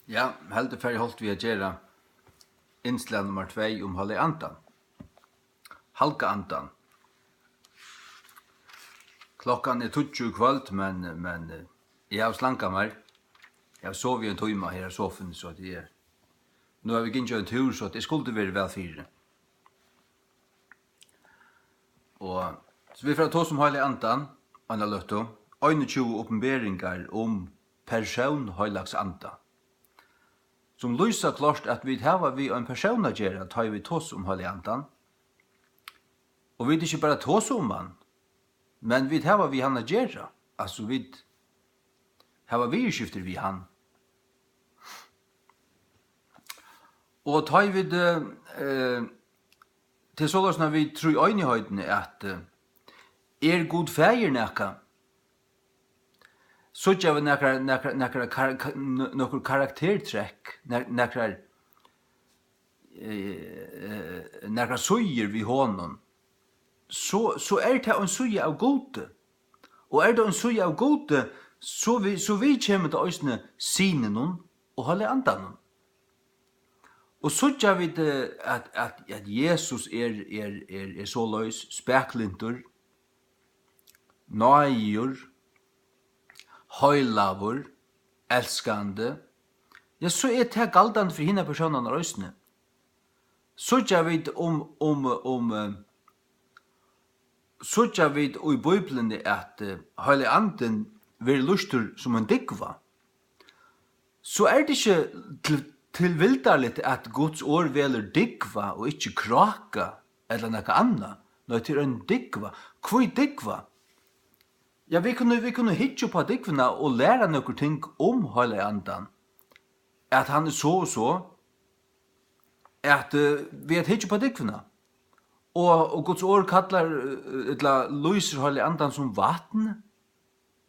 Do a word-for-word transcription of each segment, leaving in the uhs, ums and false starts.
Ja, heldur fari eg hálvt við at gera innslag nummar tvey um Heilaga Andan. Halga Andan. Klokkan er tíggju í kvøld, men, men, eh, eg havi slankað mær. Eg havi sovið ein tíma her á sofuni, so at eg er, nú havi eg gingið ein túr, so at eg skuldi verið væl fyri. Og so vit fara at tosa um Heilaga Andan eina løtu. Einogtjúgu opinberingar um persón Heilags Anda, sum lýsa klárt, at vit hava við ein persón at gera, tá ið vit tosa um Heilaga Andan. Og vit ikki bara tosa um hann, men vit hava við hann at gera. Altso, vit hava viðurskiftir við hann. Og tá ið vit, eh, eh, tað er soleiðis, at vit trýeinigheitin, at, eh, er Gud faðir nakað, síggja vit nakrar, nakrar, nakrar kar-, ka-, n-, nøkur karaktertrekk, na-, nakrar, eh, eh, nakrar síður við honum, so, so er tað ein síða av Gudi. Og er tað ein síða av Gudi, so við, so viðkemur tað eisini Syninum og Heilaga Andanum. Og síggja vit, eh, at, at, at Jesus er, er, er, er soleiðis spaklyntur, náðigur, heilagur, elskandi, ja, so er tað galdandi fyri hinar persónarnar eisini. Síggja vit um, um, um, eh, síggja vit í Bíbliuni, at, eh, Heilagi Andin verður lýstur sum ein dúgva, so er tað ikki til, tilvildarligt, at Guds orð velur dúgva og ikki kráka ella nakað annað. Nei, tað er ein dúgva. Hví dúgva? Ja, vit kunnu, vit kunnu hyggja upp á dúgvuna og læra nøkur ting um Heilaga Andan, at hann er so og so, at, eh, við at hyggja upp á dúgvuna. Og, og Guds orð kallar, eh, ella lýsir Heilaga Andan sum vatn.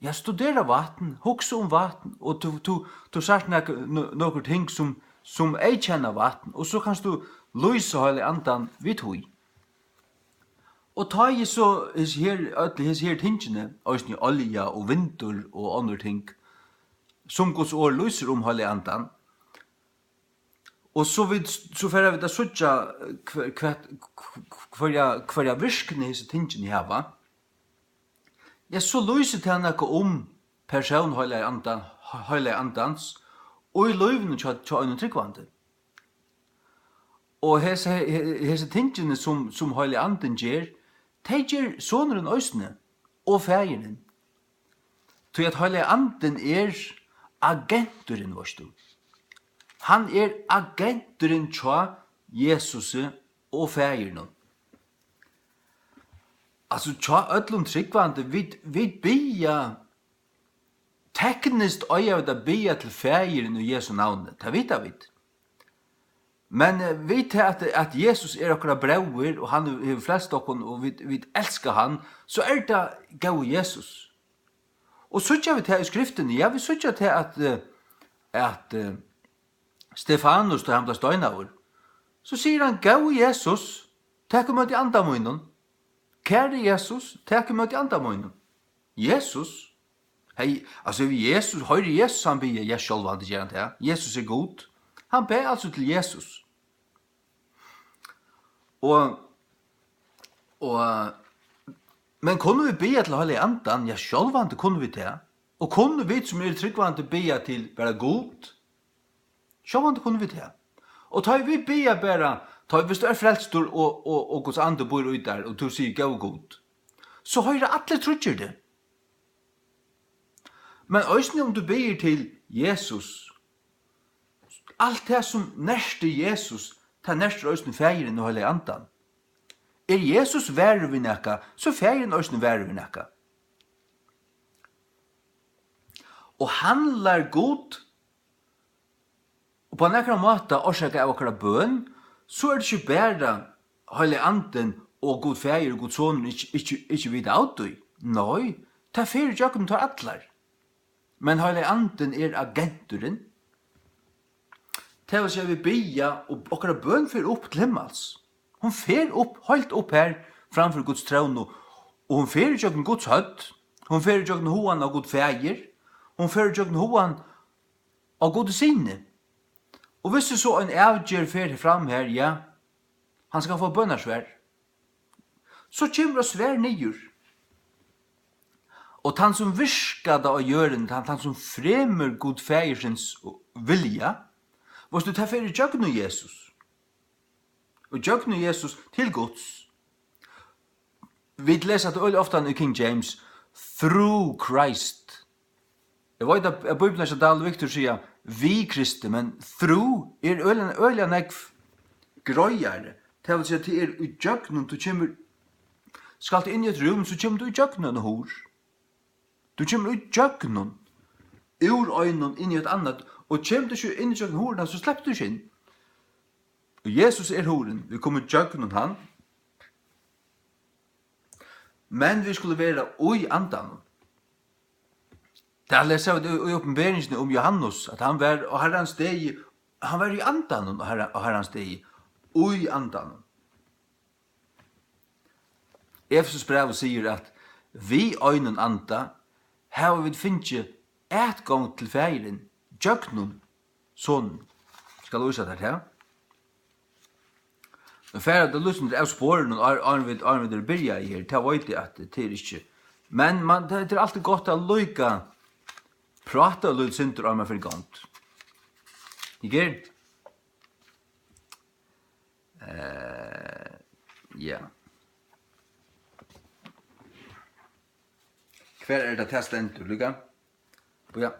Ja, studera vatn, hugsa um vatn, og tú, tú, tú sært nøk-, nø-, nøkur ting sum, sum eyðkenna vatn, og so kanst tú lýsa Heilaga Andan við tí. Og tá eg so hesi her, øll hesi her tingini, eisini olja og vindur og onnur ting, sum Guds orð lýsir um Heilaga Andan, og so vit, so fara vit at síggja, eh, hvat, hvat, hvørja, hvørja virkni hesi tingini hava, ja, so lýsir tað nakað um persón Heilaga Anda, Heilaga Andans í lívinum hjá, hjá einum trúgvandi. Og hesi, he-, hesi tingini, sum, sum Heilagi Andin ger, tey ger Sonurin eisini og Faðirin. Tí at Heilagi Andin er agenturin, veitst tú. Hann er agenturin hjá Jesusi og Faðirinum. Altso, hjá øllum trúgvandi, vit, vit biðja, tekniskt eiga vit at biðja til Faðirin í Jesu navni, tað vita vit. Men, eh, vit tað, at, at Jesus er okkara bróðir, og hann hevur frelst okkum, og vit, vit elska hann, so er tað góði Jesus. Og síggja vit tað í Skriftini, ja, vit síggja tað, at, eh, at, eh, Stefanus, tá hann bleiv steinaður, so sigur hann: "Góði Jesus, tak ímóti anda mínum. Kæri Jesus, tak ímóti anda mínum." Jesus? Hey, altso, Jesus, hoyrir Jesus hann biðja? Ja, sjálvandi ger hann tað. Jesus er Gud. Hann bað altso til Jesus. Og, og, men kunnu vit biðja til Heilaga Andan? Ja, sjálvandi kunnu vit tað. Og kunnu vit, sum eru trúgvandi, biðja til bara Gud? Sjálvandi kunnu vit tað. Og tá ið vit biðja bara, tá ið, viss tú ert frelstur og, og, og Guds andi býr í tær, og tú sigur: "Góði Gud", so hoyra allir tríggir teg. Men eisini um tú biður til Jesus, alt tað sum nertir Jesus, tað nertir eisini Faðirin og Heilaga Andan. Er Jesus varur við nakað, so er Faðirin eisini varur við nakað. Og handlar Gud upp á nakran máta orsakað av okkara bøn, so er tað ikki bara Heilagi Andin og Gud Faðir og Gud Sonur ikki, ikki, ikki vita av tí. Nei, tað fer ígjøgnum teir allar. Men Heilagi Andin er agenturin. Tað vil siga, vit biðja, og okkara bøn fer upp til himmals. Hon fer upp, heilt upp har framfyri Guds trónu, og hon fer ígjøgnum Guds høvd. Hon fer ígjøgnum hugan av Gud Faðir. Hon fer ígjøgnum hugan av Gudi Syni. Og hvis so ein avgerð fer fram her, ja, hann skal fáa bønarsvar. So kemur eitt svar niður. Og tann, sum virkar tað á jørðini, tann, tann, sum fremur Gud Faðirsins vilja, veitst tú, tað fer ígjøgnum Jesus. Og ígjøgnum Jesus til Guds. Vit lesa tað øgiliga ofta í King James, "Through Christ." Eg veit, at, at Bíblian hjá Dale og Victor siga, "við Kristi", men "through" er øgiliga, øgiliga nógv greiðari. Tað vil siga, tað er ígjøgnum, tú kemur, skalt tú inn í eitt rúm, so kemur tú ígjøgnum eina hurð. Tú kemur ígjøgnum, úr einum inn í eitt annað, og kemur tú ikki inn ígjøgnum hurðina, so sleppur tú ikki inn. Og Jesus er hurðin, vit koma ígjøgnum hann. Men vit skulu vera í andanum. Tað lesa vit í, í Opinberingini um Johannes, at hann var á Harrans degi, hann var í andanum á Harra-, á Harrans degi, í andanum. Efesusbrævið sigur, at við einum anda hava vit fingið atgongd til Faðirin gjøgnum Sonin. Skal vísa tær tað. Men fara tað lýsandi av sporinum, áðrenn, áðrenn vit, áðrenn vit eru byrjaði her, tað veit eg, at tað er ikki. Men man, tað, tað er altíð gott at líka práta eitt lítið sindur, áðrenn man fer í gongd. Ikki? Eh, ja. Hvar er tað, tað stendur líka? Ja.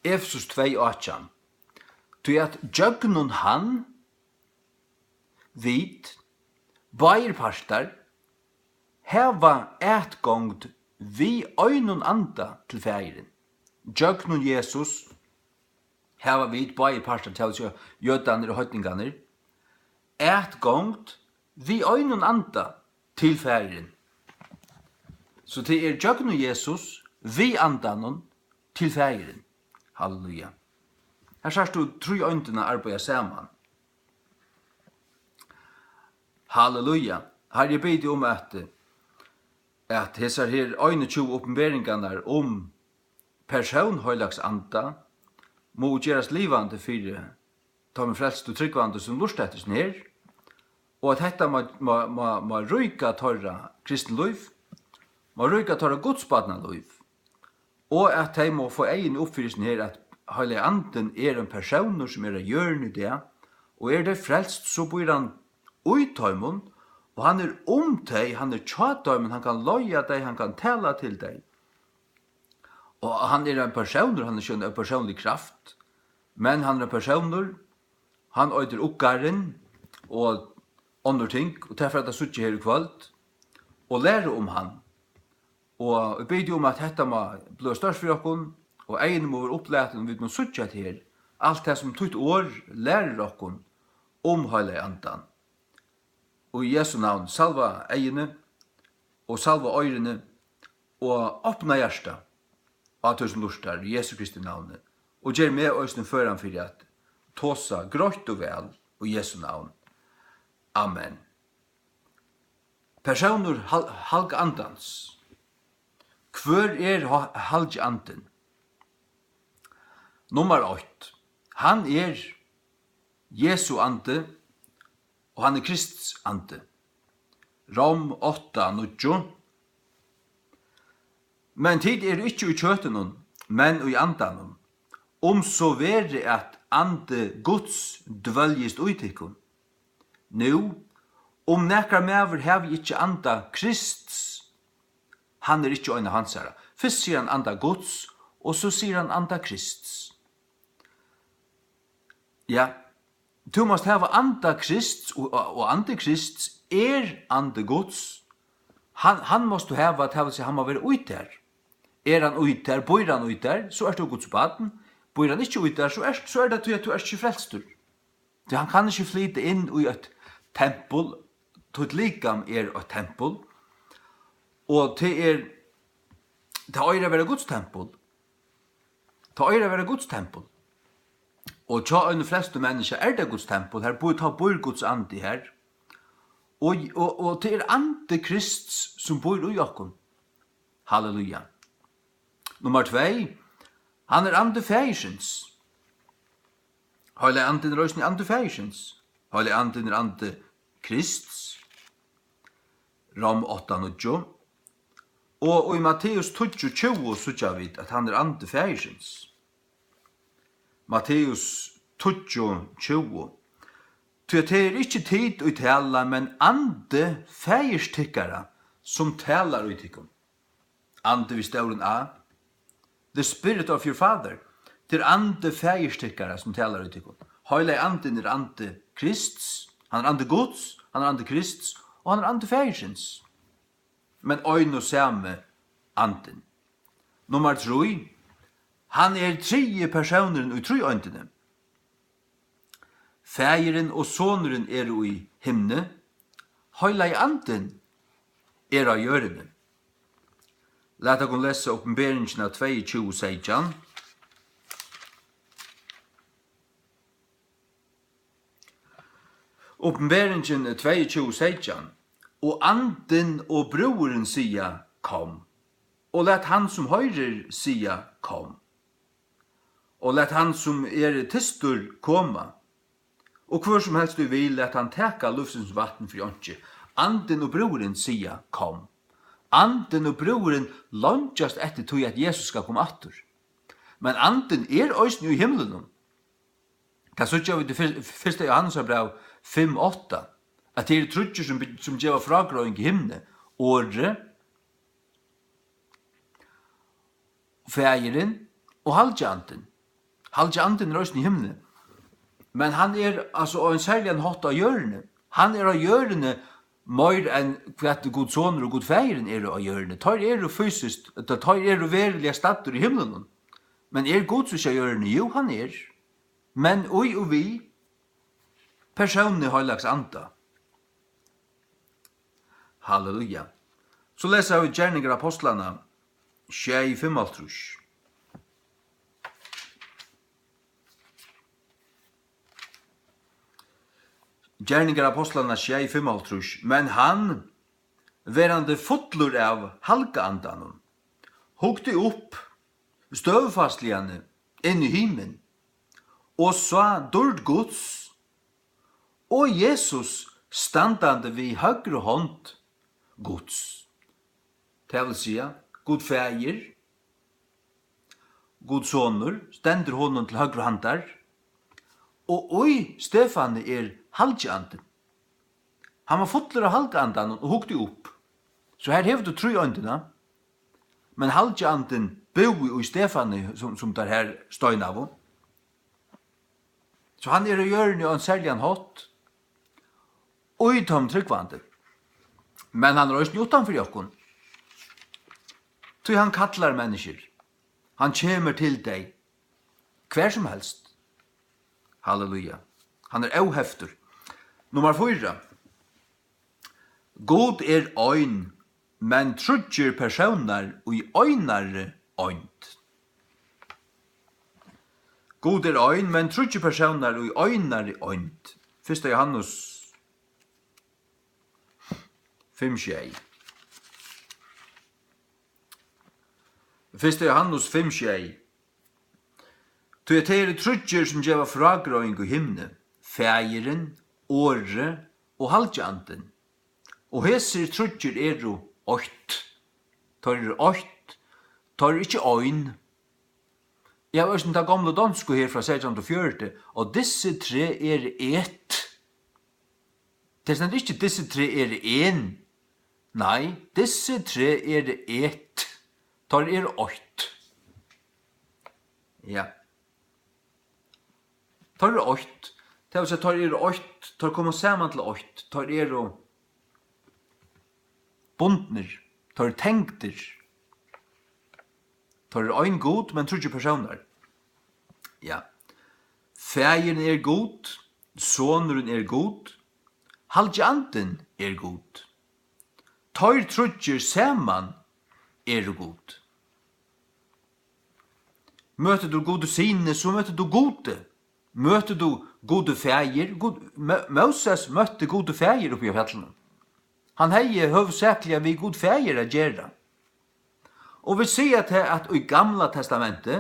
Efesus tvey átjan. Tí at gjøgnum hann vit, báðir partar, hava atgongd við einum anda til Faðirin. Gjøgnum Jesus hava vit, báðir partar, tað vil siga jødarnir og heidningarnir, atgongd við einum anda til Faðirin. So tað er gjøgnum Jesus, við andanum, til Faðirin. Halleluja. Her sært tú tríeindina arbeiða saman. Halleluja. Harri, eg biði teg um, at, at hesar her einogtjúgu opinberingarnar um persón Heilags Anda mugu gerast livandi fyri teimum frelstu trúgvandi, sum lurta eftir hesum her, og at hetta má, má, má, má ríka teirra kristinlív, má ríka teirra gudsbarnalív, og at tey má fáa eyguni upp fyri hesum her, at Heilagi Andin er ein persónur, sum er á jørðini í dag, og eru tey frelst, so býr hann í teimum, og hann er um tey, hann er hjá teimum, hann kann leiða tey, hann kann tala til tey. Og hann er ein persónur, hann er ikki ein persónlig kraft, men hann er ein persónur, hann eitur Uggarin og onnur ting, og tað fara vit at síggja her í kvøld, og læra um hann. Og eg biði teg um, at hetta má blíva stórt fyri okkum, og eyguni mugu vera upplatin, og vit mugu síggja hetta her, alt tað, sum títt orð lærir okkum um Heilaga Andan. Og í Jesu navn, salva eyguni og salva oyruni og opna hjartað á tí, sum lurtar, í Jesu Kristi navni, og ger meg eisini føran fyri at tosa greitt og væl í Jesu navn. Amen. Persónur Hal-, Halga Andans. Hvør er Ha-, Halgi Andin? Nummar eitt. Hann er Jesu andi, og hann er Krists andi. Rom átta níggju. Men tit eru ikki í kjøtinum, men í andanum, um so verið, at andi Guds dvøljist í tykkum. Nú, um nakar maður havi ikki anda Krists, hann er ikki ein av hansara. Fyrst sigur hann anda Guds, og so sigur hann anda Krists. Ja, tú mást hava anda Krists, og, og, og andi Krists er andi Guds. Hann, hann mást tú hava, tað vil siga, hann má vera í tær. Er hann í tær, býr hann í tær, so ert tú Guds barn. Býr hann ikki í tær, so ert, so er tað tí, at tú ert ikki frelstur. Tí hann kann ikki flyta inn í eitt tempul, títt likam er eitt tempul, og tað er, tað eigur at vera Guds tempul. Tað eigur at vera Guds tempul. Og hjá einum frelstum menniskja er tað Guds tempul, har býr, tá býr Guds andi har. Og, og, og tað er andi Krists, sum býr í okkum. Halleluja. Nummar tvey, hann er andi Faðirsins. Heilagi Andin er eisini andi Faðirsins. Heilagi Andin er andi Krists. Rom átta níggju. Og í Matteus tíggju tjúgu síggja vit, at hann er andi Faðirsins. Matteus tíggju tjúgu. Tí at tað er ikki tit, ið tala, men andi Faðirs tykkara, sum talar í tykkum. Andi við stórum A. The Spirit of your Father. Tað er andi Faðirs tykkara, sum talar í tykkum. Heilagi Andin er andi Krists, hann er andi Guds, hann er andi Krists, og hann er andi Faðirsins. Men ein og sami Andin. Nummar trý, hann er triði persónurin í tríeindini. Faðirin og Sonurin eru í himni, Heilagi Andin er á jørðini. Lat okkum lesa Opinberingina tveyogtjúgu seytjan. Opinberingin tveyogtjúgu seytjan. Og Andin og Brúðurin siga: Kom. Og lat hann, sum hoyrir, siga: Kom. Og lat hann, sum er tystur, koma. Og hvør sum helst, ið vil, lat hann taka lívsins vatn fyri einki. Andin og Brúðurin siga: Kom. Andin og Brúðurin leingjast eftir tí, at Jesus skal koma aftur. Men Andin er eisini í himlunum. Tað síggja vit í fyr-, fyrsta Jóhannesarbræv fimm átta, at tað eru tríggir, sum, sum geva frágreiðing í himni. Orðið, Faðirin og Halgi Andin. Halgi Andin er eisini í himni. Men hann er, altso, á ein serligan hátt á jørðini. Hann er á jørðini meir enn hvat Guds Sonur og Gud Faðirin eru á jørðini. Teir eru fysiskt, ella teir eru veruliga staddir í himlunum. Men er Gud so ikki á jørðini? Jú, hann er. Men í og við persóni Heilags Anda. Halleluja. So lesa vit Gerningar Apostlanna sjey fimmoghálvtrýss. Gerningar Apostlanna sjey fimmoghálvtrýss. Men hann, verandi fullur av Halga Andanum, hugdi upp støðufastliga inn í himin og sá dýrd Guds og Jesus standandi við høgru hond Guds. Tað vil siga, Gud Faðir, Gud Sonur stendur honum til høgru handar, og í Stefani er Halgi Andin. Hann var fullur av Halga Andanum og hugdi upp. So her hevur tú tríeindina, men Halgi Andin búði í Stefani, sum, sum teir her steinaðu. So hann er á jørðini á ein serligan hátt, og í teimum trúgvandi. Men hann er eisini uttan fyri okkum. Tí hann kallar menniskjur. Hann kemur til tey. Hvar sum helst. Halleluja. Hann er óheftur. Nummar fýra. Gud er ein, men tríggir persónar í einari eind. Gud er ein, men tríggir persónar í einari eind. Fyrsta Jóhannes fimm sjey. Fyrsta Jóhannes fimm sjey. Tí at tey eru tríggir, sum geva frágreiðing í himni, Faðirin, Orðið og Halgi Andin. Og hesir tríggir eru eitt. Teir eru eitt. Teir eru ikki ein. Eg havi eisini ta gomlu donsku her frá seytjan hundrað og fjøruti, og disse tre er et. Tað stendur ikki, disse tre eru ein. Nei, disse tre eru et. Teir eru eitt. Ja. Teir eru eitt. Tað vil siga, teir eru eitt. Teir koma saman til eitt. Teir eru bundnir. Teir eru tengdir. Teir eru ein Gud, men tríggir persónar. Ja. Faðirin er Gud, Sonurin er Gud, Halgi Andin er Gud. Teir tríggir saman eru Gud. Møtir tú Gudi Syni, so møtir tú Gudi. Møtir tú Gudi Faðir? Gud, Mó-, Móses møtti Gudi Faðir uppi á fjallinum. Hann hevði høvuðsakliga við Gud Faðir at gera. Og vit siga tað, at í Gamla Testamenti,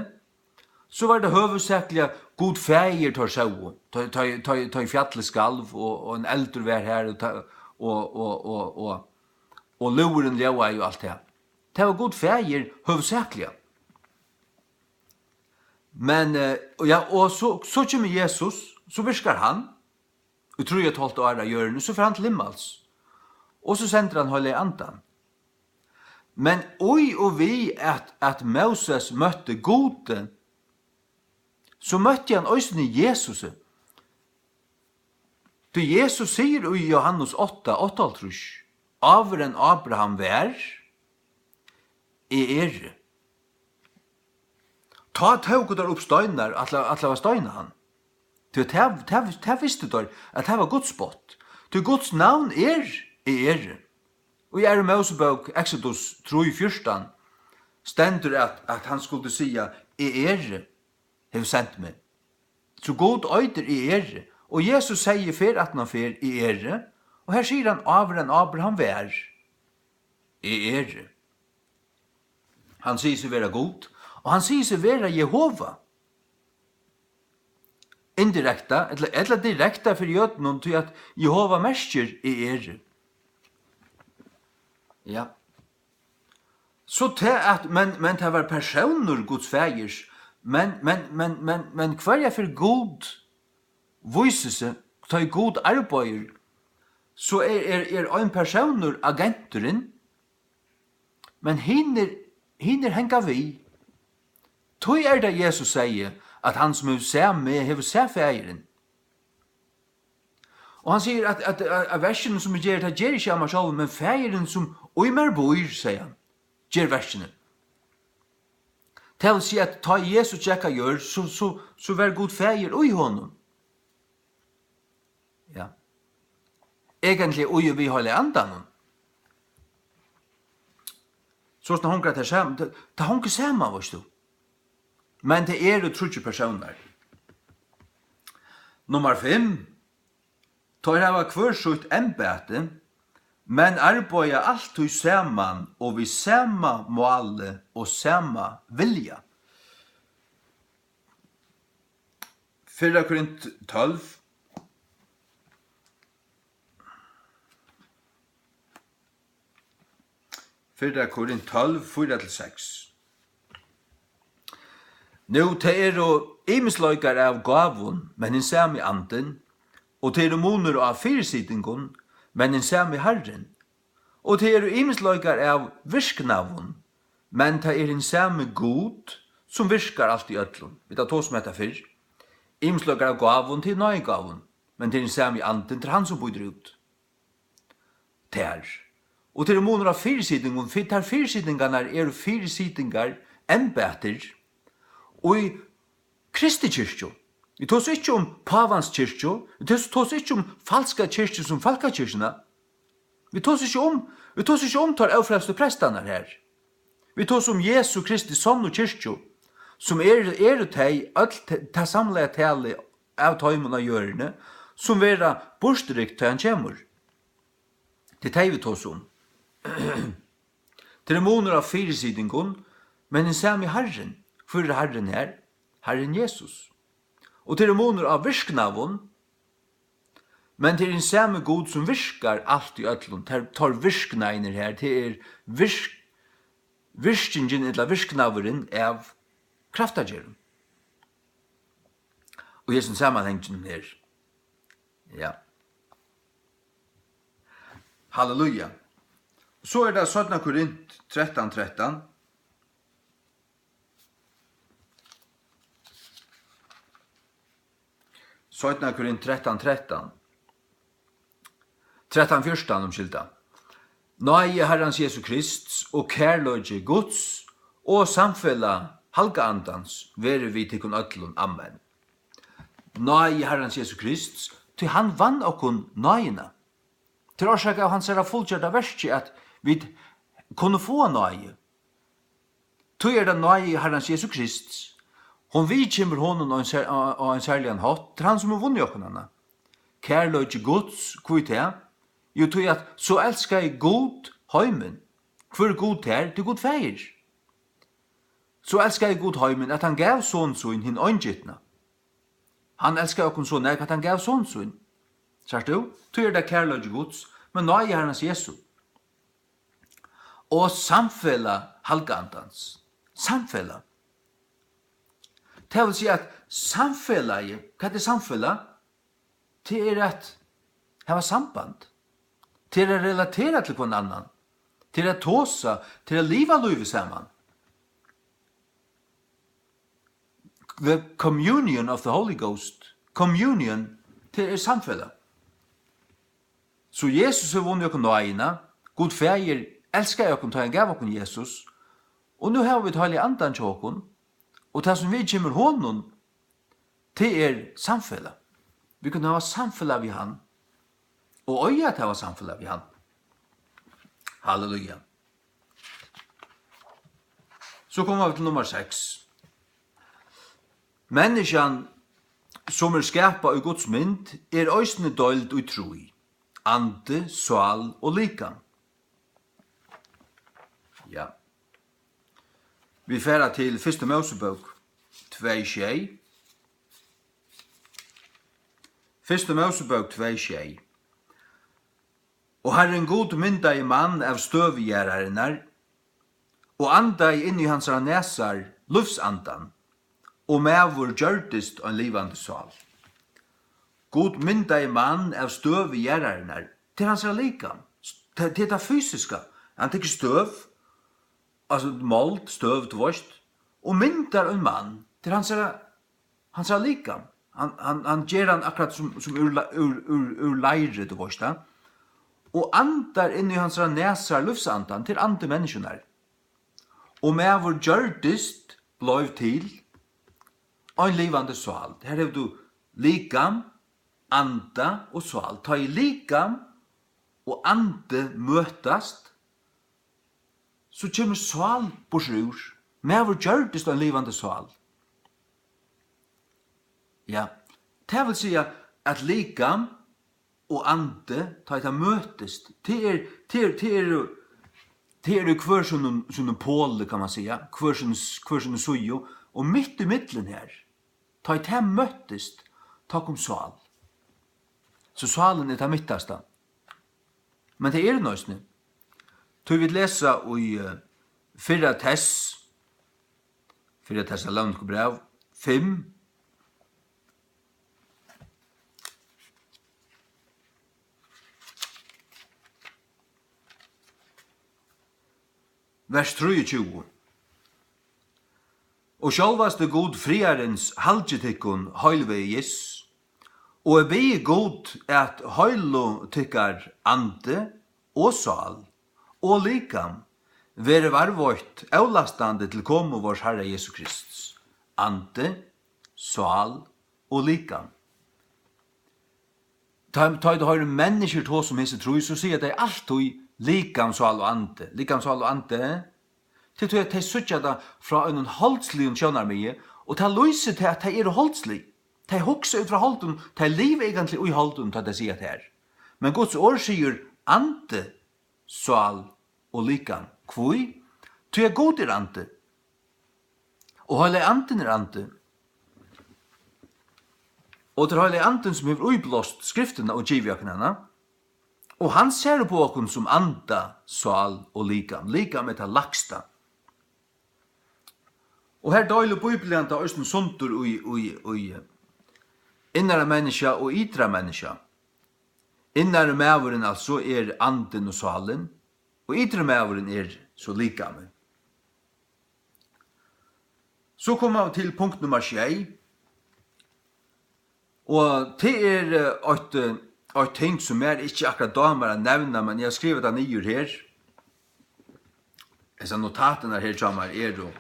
So var tað høvuðsakliga Gud Faðir, teir sóu, tá, tá, tá, tá ið fjallið skalv, og, og ein eldur var har, og, tá, og, og, og, og, og lúðurin ljóðaði og alt tað. Tað var Gud Faðir høvuðsakliga. Men, eh, og ja, og so, so kemur Jesus, so virkar hann í trý og eitt hálvt ár á jørðini, so fer hann til himmals. Og so sendir hann Heilaga Andan. Men í og við at, at Móses møtti Gudi, so møtti hann eisini Jesusi. Tí Jesus sigur í Jóhannes átta, áttaoghálvtrýss: "Áður enn Abraham var, eg eri." Tá tóku teir upp steinar, ætla, ætla at steina hann. Tí tað, tað, tað vistu teir, at tað var Guds spott. Tí Guds navn er, eg eri. Og í Aðru Mósebók, Exodus trý fjúrtan, stendur, at, at hann skuldi siga: "Eg eri, hevur sent meg." So Gud eitur: "Eg eri." Og Jesus segði ferð aftan á ferð: "Eg eri." Og her sigur hann: "Áður enn Abraham var, eg eri." Hann sigur seg vera Gud, og hann sigur seg vera Jehova. Indirekta, ella, ella direkta fyri jødunum, tí at Jehova merkir: "Eg eri." Ja. So tað at, men, men tað var persónur Guds Faðirs, men, men, men, men, men hvørja ferð Gud vísir seg, tá ið Gud arbeiðir, so er, er, er ein persónur agenturin, men hinir, hinir hanga við. Tí er tað, Jesus segði, at: "Hann sum hevur sæð meg, hevur sæð Faðirin." Og hann sigur, at, at, at, at verkini, sum eg geri, tað geri eg ikki av mær sjálvum, men Faðirin, sum í mær býr, segði hann, ger verkini. Tað vil siga, at tá Jesus gekk á jørð, so, so, so var Gud Faðir í honum. Ja. Eigentliga í og við Heilaga Andanum. So tað hongur tað saman, tað, tað hongur saman, veitst tú. Men tað eru tríggir persónar. Nummar fimm. Teir hava hvør sítt embæti, men arbeiða altíð saman og við sama máli og sama vilja. Fyrra Korint tólv. Fyrra Korint tólv, fýra til seks. Nú, tað eru ymisleikar av gávum, men hin sami Andin, og tað eru munur á fyrisitingum, men hin sami Harrin, og tað eru ymisleikar av virknaðum, men tað er hin sami Gud, sum virkar alt í øllum. Vit hava tosað um hetta fyrr. Ymisleikar av gávum, tað er náðigávum, men tað er hin sami Andin, tað er hann, sum býtur út tær. Og tað er munur á fyrisitingum, fyri tær fyrisitingarnar eru fyrisitingar, embætir, í Kristi kirkju. Vit tosa ikki um pávans kirkju, vit tosa, tosa ikki um falska kirkju sum fólkakirkjuna. Vit tosa ikki um, vit tosa ikki um teir ófrelstu prestarnar her. Vit tosa um Jesu Kristi sonnu kirkju, sum er, eru tey øll te-, tað samlaða talið av teimum á jørðini, sum verða burturrykt, tá hann kemur. Tað er tey, vit tosa um. Tað er munur á fyrisitingum, men hin sami Harrin. Hvør er Harrin her? Harrin Jesus. Og tað er munur á virknaðum, men tað er hin sami Gud, sum virkar alt í øllum. Teir, teir virknaðirnir her, tað er virk-, virkingin ella virknaðurin av kraftagerðum. Og hesin samanhangin her. Ja. Halleluja. So er tað seinna Korint trettan trettan. Seinna Korint trettan trettan. Trettan fjúrtan, umskylda. Náði Harrans Jesu Krists og kærleiki Guds og samfelag Halga Andans verið við tykkum øllum. Amen. Náði Harrans Jesu Krists, tí hann vann okkum náðina. Tað er orsakað av hansara fullgjørda verki, at vit kunnu fáa náði. Tí er tað náði Harrans Jesu Krists. Hon viðkemur honum á ein sær-, á, á ein serligan hátt. Tað er hann, sum hevur vunnið okkum hana. Kærleiki Guds, hví tað? Jú, tí at so elskaði Gud heimin. Hvør er Gud her? Tað er Gud Faðir. So elskaði Gud heimin, at hann gav son sín hin eingitna. Hann elskaði okkum so nógv, at hann gav son sín. Sært tú? Tí er tað kærleiki Guds, men náði Harrans Jesu. Og samfelag Halga Andans. Samfelag. Tað vil siga, at samfelagið, hvat er samfelag? Tað er at hava samband. Tað er at relatera til hvønn annan. Tað er at tosa, tað er at liva lívið saman. The communion of the Holy Ghost. Communion, tað er samfelag. So Jesus hevur vunnið okkum náðina. Gud Faðir elskaði okkum, tá hann gav okkum Jesus. Og nú hava vit Heilaga Andan hjá okkum. Og tað, sum viðkemur honum, tað er samfelag. Vit kunnu hava samfelag við hann. Og eiga at hava samfelag við hann. Halleluja. So koma vit til nummar seks. Menniskjan, sum er skapað í Guds mynd, er eisini deild í trý: andi, sál og likam. Ja. Vit fara til Fyrstu Mósebók tvey sjey. Fyrstu Mósebók tvey sjey. Og Harrin Gud myndaði mann av støvi jarðarinnar, og andaði inn í hansara nasar lívsandan, og maður gjørdist ein livandi sál. Gud myndaði mann av støvi jarðarinnar. Tað er hansara likam. Tað, tað er tað fysiska. Hann tekur støv, altso mold, støv, tú veist, og myndar ein mann. Tað er hansara, hansara likam. Hann, hann, hann ger hann akkurát sum, sum úr, la- úr, úr, úr leiri, tú veist tað. Og andar inn í hansara nasar lívsandan, tað er andi menniskjunnar. Og maður gjørdist, bleiv til, ein livandi sál. Her hevur tú likam, anda og sál. Tá ið likam og andi møtast, so kemur sál burtur úr. Maður gjørdist ein livandi sál. Ja, tað vil siga, at likam og andi, tá ið tað møtist, tað er, tað er, tað eru, tað eru hvør sínum, sínum poli, kann man siga, hvør sín, hvør síni síðu, og mitt í millum her, tá ið tað møttist, tá kom sál. So sálin er tað mittasta. Men tað er hon eisini. Tí vit lesa í, eh, fyrra Tess, fyrra Tessalonikerbræv fimm, vers trýogtjúgu. Og sjálvasti Gud friðarins halgi tykkum heilvegis, og eg biði Gud, at heilu tykkara andi og sál og likam verði varðveitt ólastandi til komu vors Harra Jesu Krists. Andi, sál og likam. Tá, tá ið tú hoyrir menniskjur tosa um hesi trý, so siga tey altíð likam, sál og andi. Likam, sál og andi. Tað er tí, at tey síggja tað frá einum holdsligum sjónarmiði, og tað lýsir tað, at tey eru holdslig. Tey hugsa út frá holdinum, tey liva eigentliga í holdinum, tá tey siga tað her. Men Guds orð sigur andi, sál og likam. Hví? Tí at Gud er andi. Og Heilagi Andin er andi. Og tað er Heilagi Andin, sum hevur íblást skriftina og givið okkum hana. Og hann sær upp á okkum sum anda, sál og likam. Likam er tað lægsta. Og her deilir Bíblian tað eisini sundur í, í, í innara menniskja og ytra menniskja. Innari maðurin, altso, er andin og sálin, og ytri maðurin er so likamið. So koma vit til punkt nummar sjey, og tað er, eh, eitt, eh, eitt ting, sum mær ikki akkurát dámar at nevna, men eg havi skrivað tað niður her. Hesar notatirnar her hjá mær eru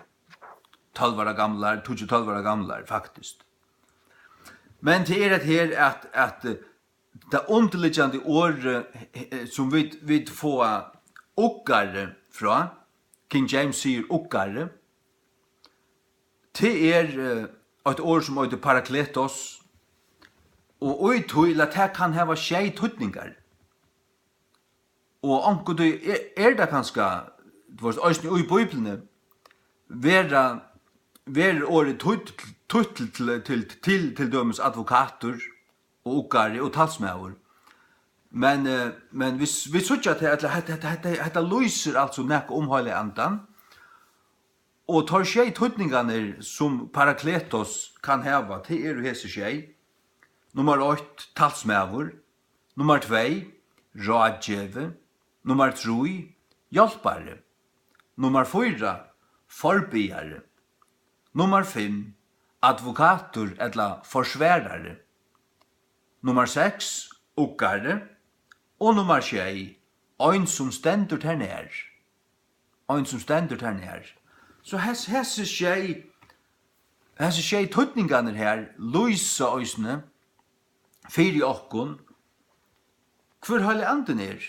tólv ára gamlar, tíggju, tólv ára gamlar, faktiskt. Men tað er hetta her, at, at, eh, tað undirliggjandi orðið, eh, eh, sum vit, vit fáa uggari frá, King James sigur uggari, tað er, eh, eitt orð, sum eitur parakletos, og í tí, ella tað kann hava sjey týdningar. Og onkuntíð er, er tað kanska, tú veist, eisini í Bíbliuni, vera verður orðið títl, títl til, til, til, til dømis advokatur og uggari og talsmaður. Men, eh, men vit, vit síggja, at hetta, hetta, hetta, hetta lýsir altso nakað um Heilaga Andan. Og teir sjey týdningarnir, sum Parakletos kann hava, tað eru hesi sjey. Nummar eitt, talsmaður. Nummar tvey, ráðgevi. Nummar trý, hjálpari. Nummar fýra, forbiðari. Nummar fimm, advokatur ella forsvarari. Nummar seks, uggari. Og nummar sjey, ein sum stendur tær nær. Ein sum stendur tær nær. So hes-, hesi sjey, hesi sjey týdningarnir her lýsa eisini fyri okkum, hvør Heilagi Andin er,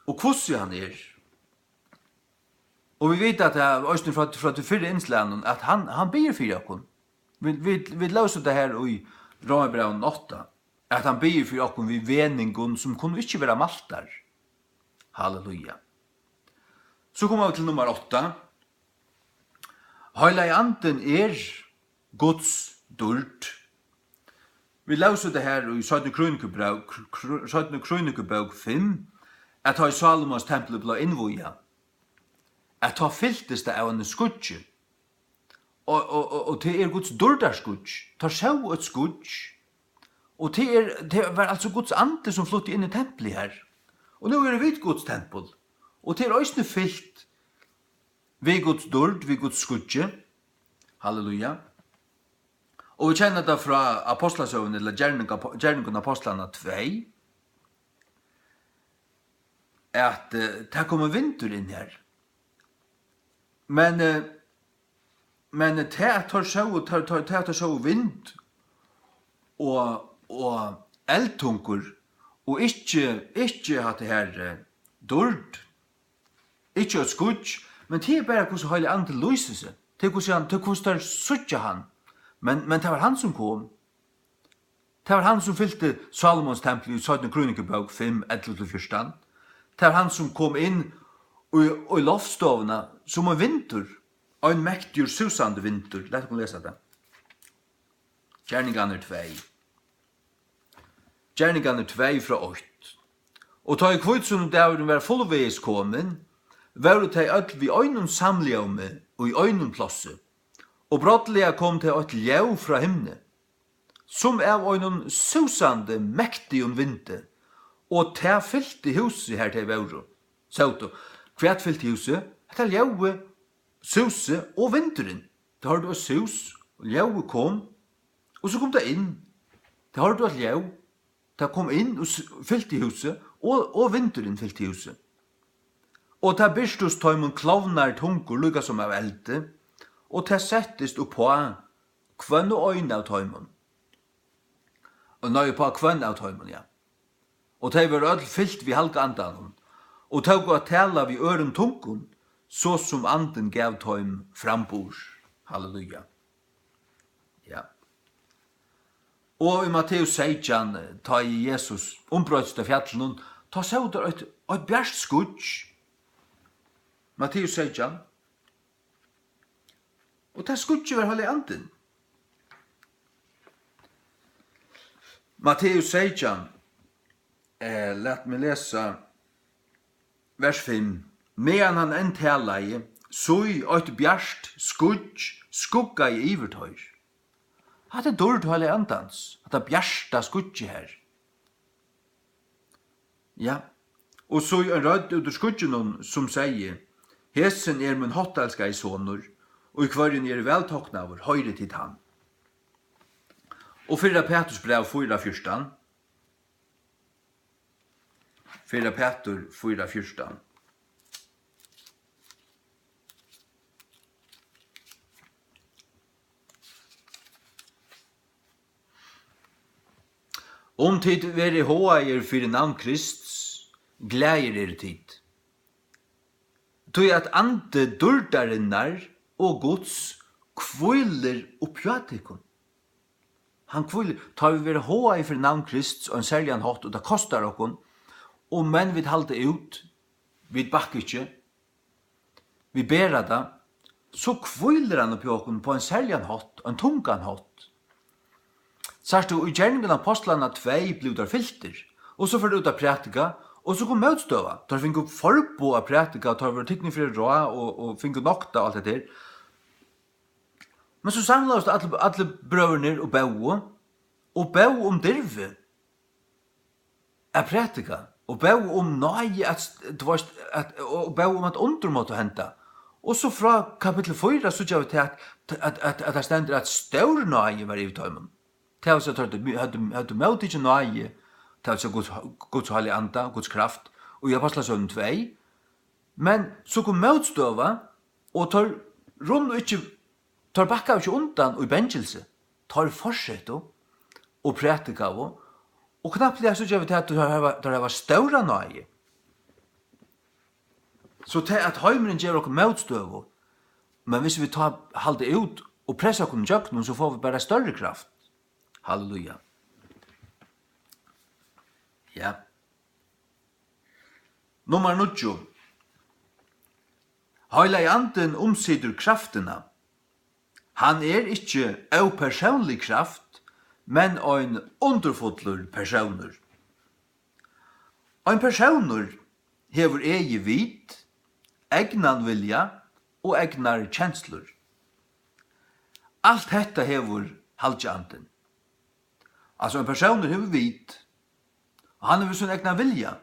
og hvussu hann er. Og vit vita, at tað eisini frá, frá tí fyrra innslagnum, at hann, hann biður fyri okkum. Vit, vit, vit lósu tað her í Rómarbrævinum átta, at hann biður fyri okkum við venjingum, sum kunnu ikki vera mæltar. Halleluja. So koma vit til nummar átta. Heilagi Andin er Guds dýrd. Vit lósu tað her í seinnu Krónikubók, kr-, kr-, seinnu Krónikubók fimm, at tá ið Salomons templið bleiv innvígað, at tá fyltist tað av einum skýggi. Og, og, og, og tað er Guds dýrdarskýggj. Teir sóu eitt skýggj. Og tað er, tað var altso Guds andi, sum flutti inn í templið her. Og nú eru vit Guds tempul. Og tað er eisini fylt við Guds dýrd, við Guds skýggj. Halleluja. Og vit kenna tað frá Apostlasøguni, ella Gerning-, Gerningun Apostlanna tvey, at, eh, tað kom ein vindur inn her. Men, eh, men tað, at teir sóu, teir, teir, tað, at teir sóu vind og, og eldtungur, og ikki, ikki hatta her, eh, dýrd, ikki eitt skýggj, men tað er bara, hvussu Heilagi Andin lýsir seg. Tað er, hvussu hann, tað er, hvussu teir síggja hann. Men, men tað var hann, sum kom. Tað var hann, sum fylti Salomons templi í seinnu Krónikubók fimm, ellivu til fjúrtan. Tað var hann, sum kom inn í, í loftstovuna sum ein vindur, ein mektigur, súsandi vindur. Lat okkum lesa tað. Gerningarnir tvey. Gerningarnir tvey frá eitt. Og tá ið hvítusunnudagurin var fullvegis komin, vóru tey øll við einum samljómi í einum plássi. Og brádliga kom tað eitt ljóð frá himni, sum av einum súsandi, mektigum vindi, og tað fylti húsið, har tey vóru, sótu. Hvat fylti húsið? Hetta ljóðið, súsið og vindurin. Tey hoyrdu eitt sus, og ljóðið kom, og so kom tað inn. Tey hoyrdu eitt ljóð, tað kom inn og s-, fylti húsið, og, og vindurin fylti húsið. Og tað birtust teimum klovnar tungur, líka sum av eldi, og tað settist uppá hvønn og ein av teimum. Og nei, uppá hvønn av teimum, ja. Og tey vóru øll fylt við Halga Andanum, og tóku at tala við øðrum tungum, so sum Andin gav teim framburð. Halleluja. Ja. Og í Matteus seytjan, tá ið Jesus umbroytist á fjallinum, tá sóu teir eitt, eitt bjart skýggj. Matteus seytjan. Og tað skýggið var Heilagi Andin. Matteus seytjan, eh, lat meg lesa vers fimm. Meðan hann enn talaði, sí, eitt bjart skýggj skuggaði yvir teir. Hatta er dýrd Heilaga Andans, hatta bjarta skýggið her. Ja. Og so ein rødd út úr skýggjunum, sum segði: Hesin er mín háttelskaði sonur, í hvørjum eg eri væl toknaður, hoyrið tit hann. Og fyrra Peturs bræv fýra fjúrtan. Fyrra Petur fýra fjúrtan. Um tit verið háðaðir fyri navn Krists, glaðir eru tit. Tí at andi dýrdarinnar og Guds hvílir uppi á tykkum. Hann hvílir, tá vit verða háðaðir fyri navn Krists á ein serligan hátt, og tað kostar okkum, og men vit halda út, vit bakka ikki, vit bera tað, so hvílir hann uppi á okkum á ein serligan hátt, ein tungan hátt. Sært tú, í Gerningarnar Ápostlarnar tvey blivu teir fyltir, og so fóru teir út at prædika, og so kom mótstøða. Teir fingu forboð at prædika, teir vóru tiknir fyri ráð og, og fingu noktað og alt hetta her. Men so samlaðust allir, allir brøðurnir og bóðu, og bóðu um dirvi at prædika, og bóðu um náði at, tú veist, at, og bóðu um at undur máttu henda. Og so frá kapitli fýra síggja vit at, at, at, at tað stendur, at stór náði var yvir teimum. Tað vil siga, teir høvdu, høvdu, høvdu móttikið náði, tað vil siga, Guds, Guds heilaga anda, Guds kraft, og í Ápostlasøguni tvey. Men so kom mótstøða, og teir runnu ikki, teir bakkaðu ikki undan í bangilsi. Teir fortsettu og prædikaðu, og knappliga síggja vit, at teir hava, teir hava stóra náði. So tað, at heimurin gevur okkum mótstøðu, men hvis vit tá halda út og pressa okkum ígjøgnum, so fáa vit bara størri kraft. Halleluja. Ja. Nummar níggju. Heilagi Andin umsitur kraftina. Hann er ikki ópersónlig kraft, men ein undurfullur persónur. Ein persónur hevur egið vit, egnan vilja og egnar kenslur. Alt hetta hevur Heilagi Andin. Altso, ein persónur hevur vit, og hann hevur sín egna vilja,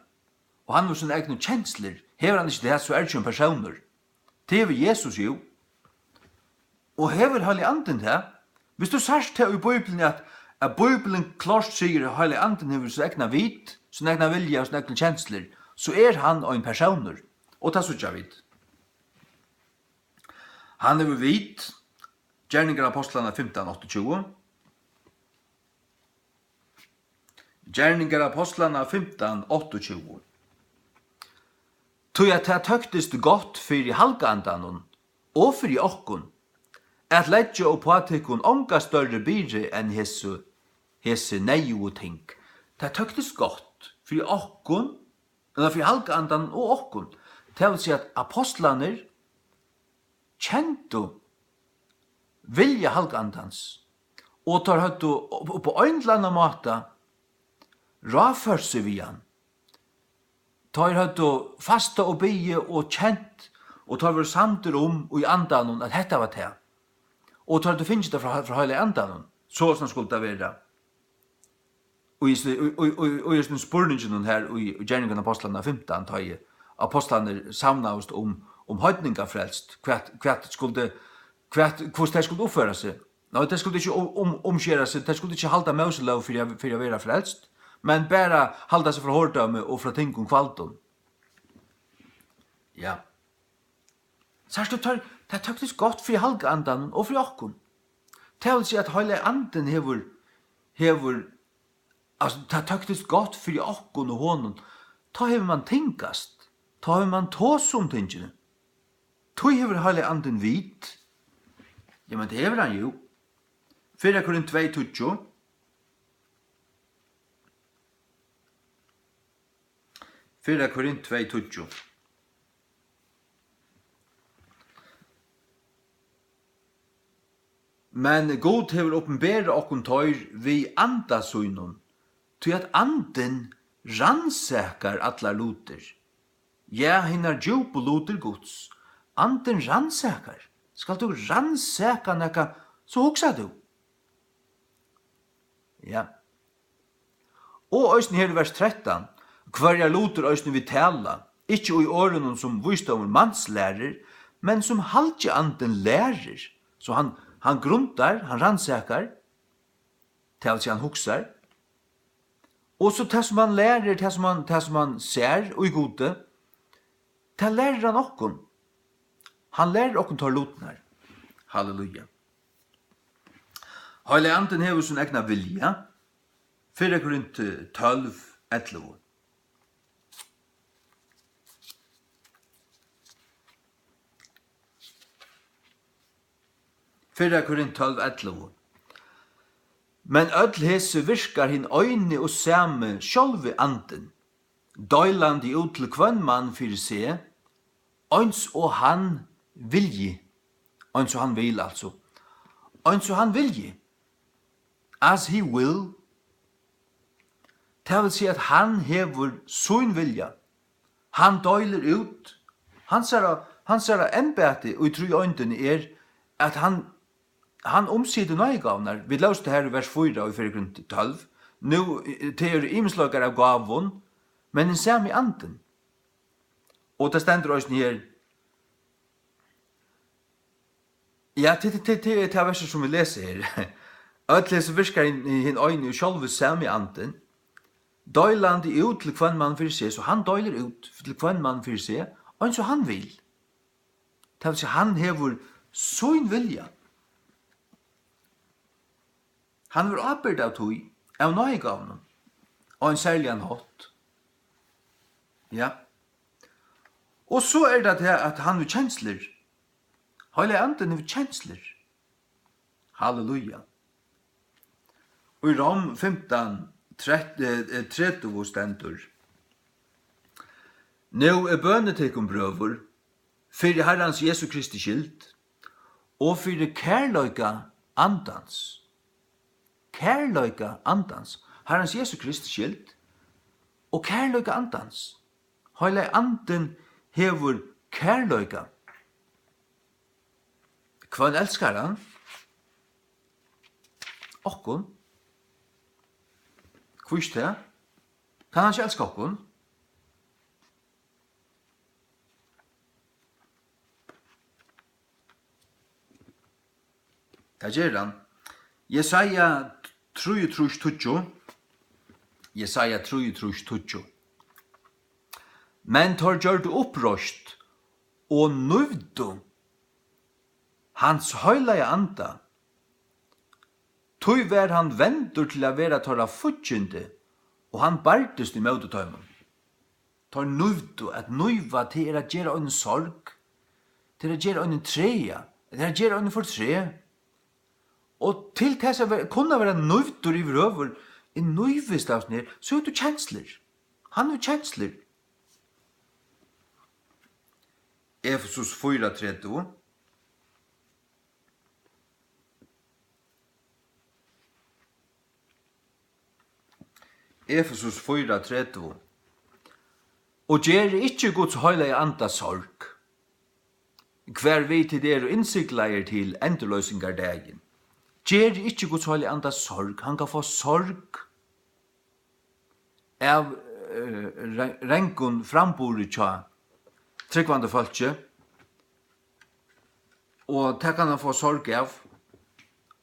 og hann hevur sínar egnu kenslur. Hevur hann ikki tað, so er ikki ein persónur. Tað hevur Jesus jú. Og hevur Heilagi Andin tað? Viss tú sært tað í Bíbliuni, at, at Bíbliuni klárt sigur, at Heilagi Andin hevur sín egna vit, sín egna vilja og sínar egnu kenslur, so er hann ein persónur. Og tað síggja vit. Hann hevur vit, Gerningar Ápostlanna fimtan áttaogtjúgu. Gerningar Ápostlanna fimtan áttaogtjúgu. Tí at tað tóktist gott fyri Halga Andanum og fyri okkum, at leggja uppá tykkum onga størri byrði enn hesi, hesi neyðugu ting. Tað tóktist gott fyri okkum, ella fyri Halga Andanum og okkum. Tað vil siga, at ápostlarnir kendu vilja Halga Andans, og teir høvdu upp, upp á ein ella annan máta ráðført seg við hann. Teir høvdu fastað og biðið og kent, og teir vóru samdir um í Andanum, at hetta var tað. Og teir høvdu fingið tað frá, frá Heilaga Andanum, soleiðis skuldi tað vera. Og í, í, í, í, í hesum spurninginum her í, í Gerningarnar Ápostlanna fimtan, tá ið ápostlarnir savnaðust um, um heidningar frelst, hvat, hvat skuldi, hvat, hvussu tey skuldu uppføra seg. Nei, tey skuldu ikki um, um, umskera seg, tey skuldu ikki halda Móselóg fyri at, fyri at vera frelst, men bara halda seg frá hordómi og frá tingum kvaldum. Ja. Sært tú, teir, tað tóktist gott fyri Halga Andanum og fyri okkum. Tað vil siga, at Heilagi Andin hevur, hevur, altso, tað tóktist gott fyri okkum og honum. Tá hevur mann tingast. Tá hevur mann tosað um tingini. Tí hevur Heilagi Andin vit. Jamen, tað hevur hann jú. Fyrra Korint tvey tíggju. Fyrra Korint tvey tíggju. Men Gud hevur opinberað okkum teir við anda sínum, tí at andin rannsakar allar lutir, ja, hinar djúpu lutir Guds. Andin rannsakar. Skalt tú rannsaka nakað, so hugsar tú. Ja. Og eisini her í vers trettan, hvørjar lutir eisini vit tala, ikki í orðunum sum vísdómur mans lærir, men sum Halgi Andin lærir. So hann, hann grundar, hann rannsakar, tað vil siga, hann hugsar. Og so tað sum hann lærir, tað sum hann, tað sum hann sær í Gudi, tað lærir hann okkum. Hann lærir okkum teir lutirnar. Halleluja. Heilagi Andin hevur sín egna vilja. Fyrra Korint tólv ellivu. Fyrra Korint tólv ellivu. Men øll hesi virkar hin eini og sami sjálvi Andin, deilandi út til hvønn mann fyri seg, eins og hann vilji. Eins og hann vil, altso. Eins og hann vilji. As he will. Tað vil siga, at hann hevur sín vilja. Hann deilir út. Hansara, hansara embæti í tríeindini er, at hann, hann umsitur náðigávurnar. Vit lósu tað her í vers fýra í fyrra Korint tólv. Nú, eh, tað eru ymisleikar av gávum, men hin sami Andin. Og tað stendur eisini her, ja, tað, tað, tað, tað er tað versið, sum vit lesa her. Øll hesi virkar hin, hin eini og sjálvi sami Andin, deilandi út til hvønn mann fyri seg, so hann deilir út til hvønn mann fyri seg, eins og hann vil. Tað vil siga, hann hevur sín vilja. Hann hevur ábyrgd av tí, av náðigávunum, á ein serligan hátt. Ja. Og so er tað tað, at hann hevur kenslur. Heilagi Andin hevur kenslur. Halleluja. Og í Rom fimtan, tretivu stendur: Nú eg bøni tykkum, brøður, fyri Harrans Jesu Kristi skyld, og fyri kærleika Andans. Kærleika Andans. Harrans Jesu Kristi skyld, og kærleika Andans. Heilagi Andin hevur kærleika. Hvønn elskar hann? Okkum. Hví ikki tað? Kann hann ikki elska okkum? Tað ger hann. Jesaja trýogtrýss tíggju. Jesaja trýogtrýss tíggju. Men teir gjørdu uppreisn og nívdu Hans heilaga Anda. Tí var hann vendur til at vera teirra fíggindi, og hann bardist ímóti teimum. Teir nívdu. At níva, tað er at gera einum sorg, tað er at gera einum træða, tað er at gera einum fortreð. Og til tess at vera, kunna vera nívdur yvirhøvur, eg nívist av snær, so hevur tú kenslur. Hann hevur kenslur. Efesus fýra tretivu. Efesus fýra tretivu. Og gerið ikki Guds heilaga Anda sorg, hvarvið tit eru innsiglaðir til endurloysingardagin. Gerið ikki Guds heilaga Anda sorg. Hann kann fáa sorg av, eh, re-, rangum framburði hjá trúgvandi fólki, og tað kann hann fáa sorg av.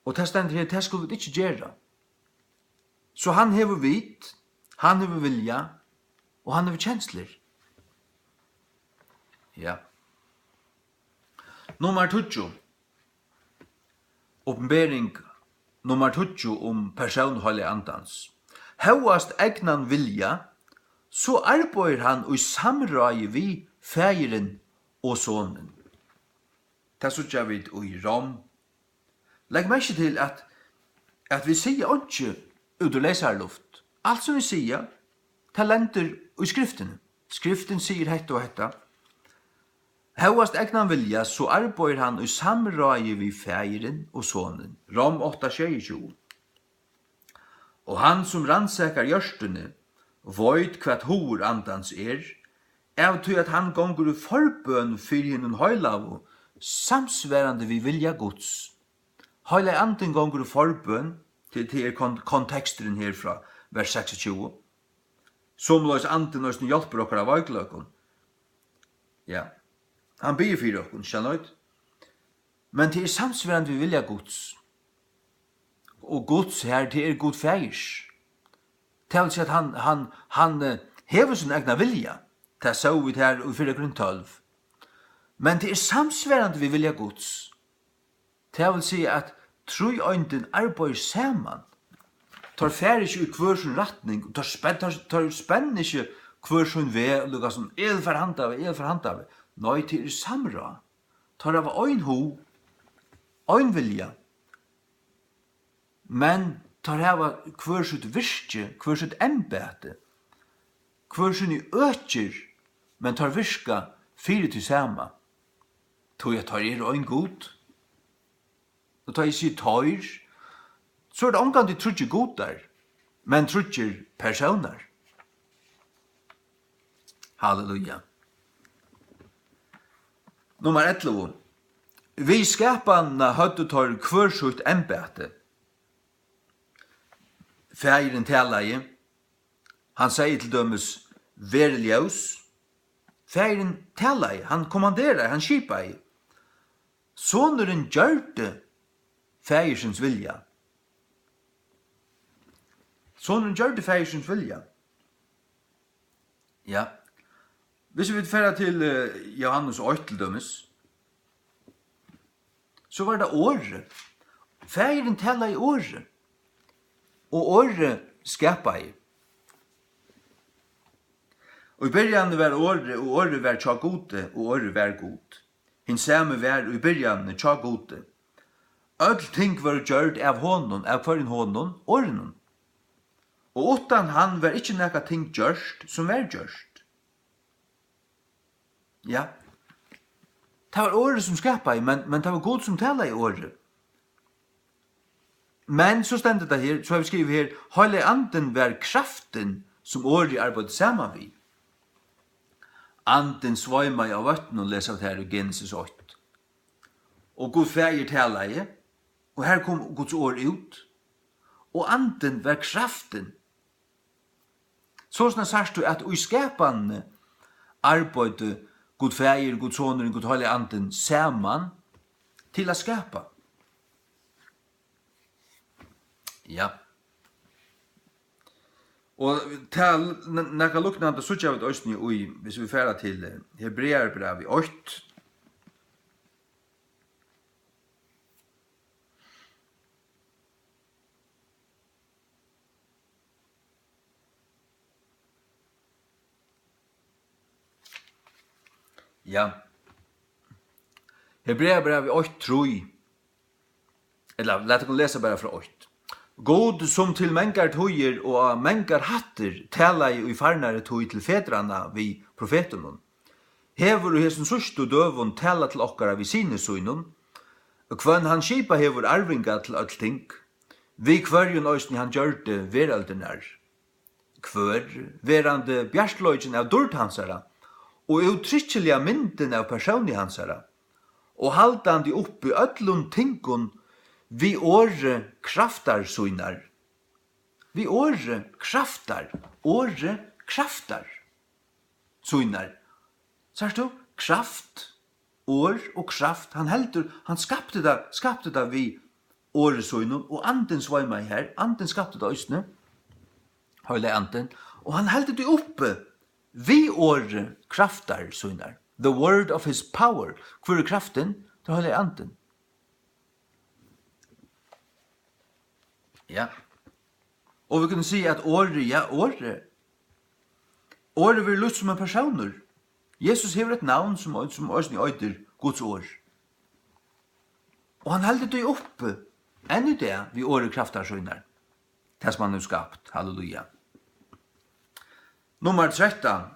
Og tað stendur her, tað skulu vit ikki gera. So hann hevur vit, hann hevur vilja, og hann hevur kenslur. Ja. Nummar tíggju. Opinbering nummar tíggju um persón Heilaga Andans. Hóast egnan vilja, so arbeiðir hann í samráði við Faðirin og Sonin. Tað síggja vit í Rom. Legg merki til, at, at vit siga einki út úr leysari luft. Alt, sum vit siga, tað lendir í Skriftini. Skriftin sigur hetta og hetta. Hóast egnan vilja, so arbeiðir hann í samráði við Faðirin og Sonin. Rom átta sjeyogtjúgu. Og hann, sum rannsakar hjørtuni, veit, hvat hugur Andans er, av tí at hann gongur í forbøn fyri hinum heilagu, samsvarandi við vilja Guds. Heilagi Andin gongur í forbøn, tí tað er kon-, konteksturin her frá vers seksogtjúgu. Somuleiðis Andin eisini hjálpir okkara veikleikum. Ja. Hann biður fyri okkum, skilst. Men tað er samsvarandi við vilja Guds. Og Guds her, tað er Gud Faðirs. Tað vil siga, at hann, hann, hann, eh, hevur sín egna vilja. Tað sóu vit her í fyrra Korint tólv. Men tað er samsvarandi við vilja Guds. Tað vil siga, at tríeindin arbeiðir saman. Teir fara ikki í hvør sín rætning, teir spen-, teir, teir spenna ikki hvør sín veg, líka sum, "Eg vil fara handan veg, eg vil fara handan veg." Nei, tað er samráð. Teir hava ein hug, ein vilja. Men teir hava hvør sítt virki, hvør sítt embæti, hvør síni økir, men teir virka fyri tí sama. Tí at teir eru ein Gud. Og tá eg sigi teir, so er tað ongantíð tríggir gudar, men tríggir persónar. Halleluja. Nummar ellivu. Við skapanina høvdu teir hvør sítt embæti. Faðirin talaði. Hann segði til dømis: "Verið ljós." Faðirin talaði, hann kommanderaði, hann skipaði. Sonurin gjørdi faðirsins vilja. Sonurin gjørdi faðirsins vilja. Ja. Hvis vit fara til, eh, Jóhannes eitt til dømis, so var tað Orðið. Faðirin talaði Orðið, og Orðið skapaði. Og í byrjanini var Orðið, og Orðið var hjá Gudi, og Orðið var Gud. Hin sami var í byrjanini hjá Gudi. Øll ting vóru gjørd av honum, av hvørjum honum? Orðinum. Og uttan hann var ikki nakað ting gjørt, sum var gjørt. Ja. Tað var Orðið, sum skapaði, men, men tað var Gud, sum talaði Orðið. Men so stendur tað her, so havi eg skrivað her: "Heilagi Andin var kraftin, sum Orðið arbeiddi saman við." Andin sveimaði á vøtnum, lesa vit her í Genesis eitt. Og Gud Faðir talaði, og her kom Guds orð út, og Andin var kraftin. Sostatt sært tú, at í skapanini arbeiddu Gud Faðir, Gud Sonurin, Gud Heilagi Andin saman til at skapa. Ja. Og tað, n-, nakað líknandi síggja vit eisini í, hvis vit fara til, eh, Hebrearabrævið eitt. Ja. Hebrearabrævið eitt trý. Ella, lat okkum lesa bara frá eitt. Gud, sum til mangar tíðir og á mangar hættir talaði í farnari tíð til fedranna við profetunum, hevur í hesum síðstu døgum talað til okkara við Syni sínum, hvønn hann skipað hevur arvinga til øll ting, við hvørjum eisini hann gjørdi verøldirnar, hvør, verandi bjartleikin av dýrd hansara og úttrykkiligari myndin av persóni hansara, og haldandi uppi øllum tingum við orði kraftar sínar. Við orði kraftar, orði kraftar sínar. Sært tú? Kraft, orð og kraft. Hann heldur, hann skapti tað, skapti tað við orði sínum, og andin sveimaði har. Andin skapti tað eisini. Heilagi andin. Og hann heldur tað uppi við orði kraftar sínar. The word of his power. Hvør er kraftin? Tað er heilagi andin. Ja. Og vit kunnu siga, at orðið, ja, orðið, orðið verður lýst sum ein persónur. Jesus hevur eitt navn, sum, sum eisini eitur Guds orð. Og hann heldur tí uppi enn í dag við orði kraftar sínar. Tað, sum hann hevur skapt. Halleluja. Nummar trettan.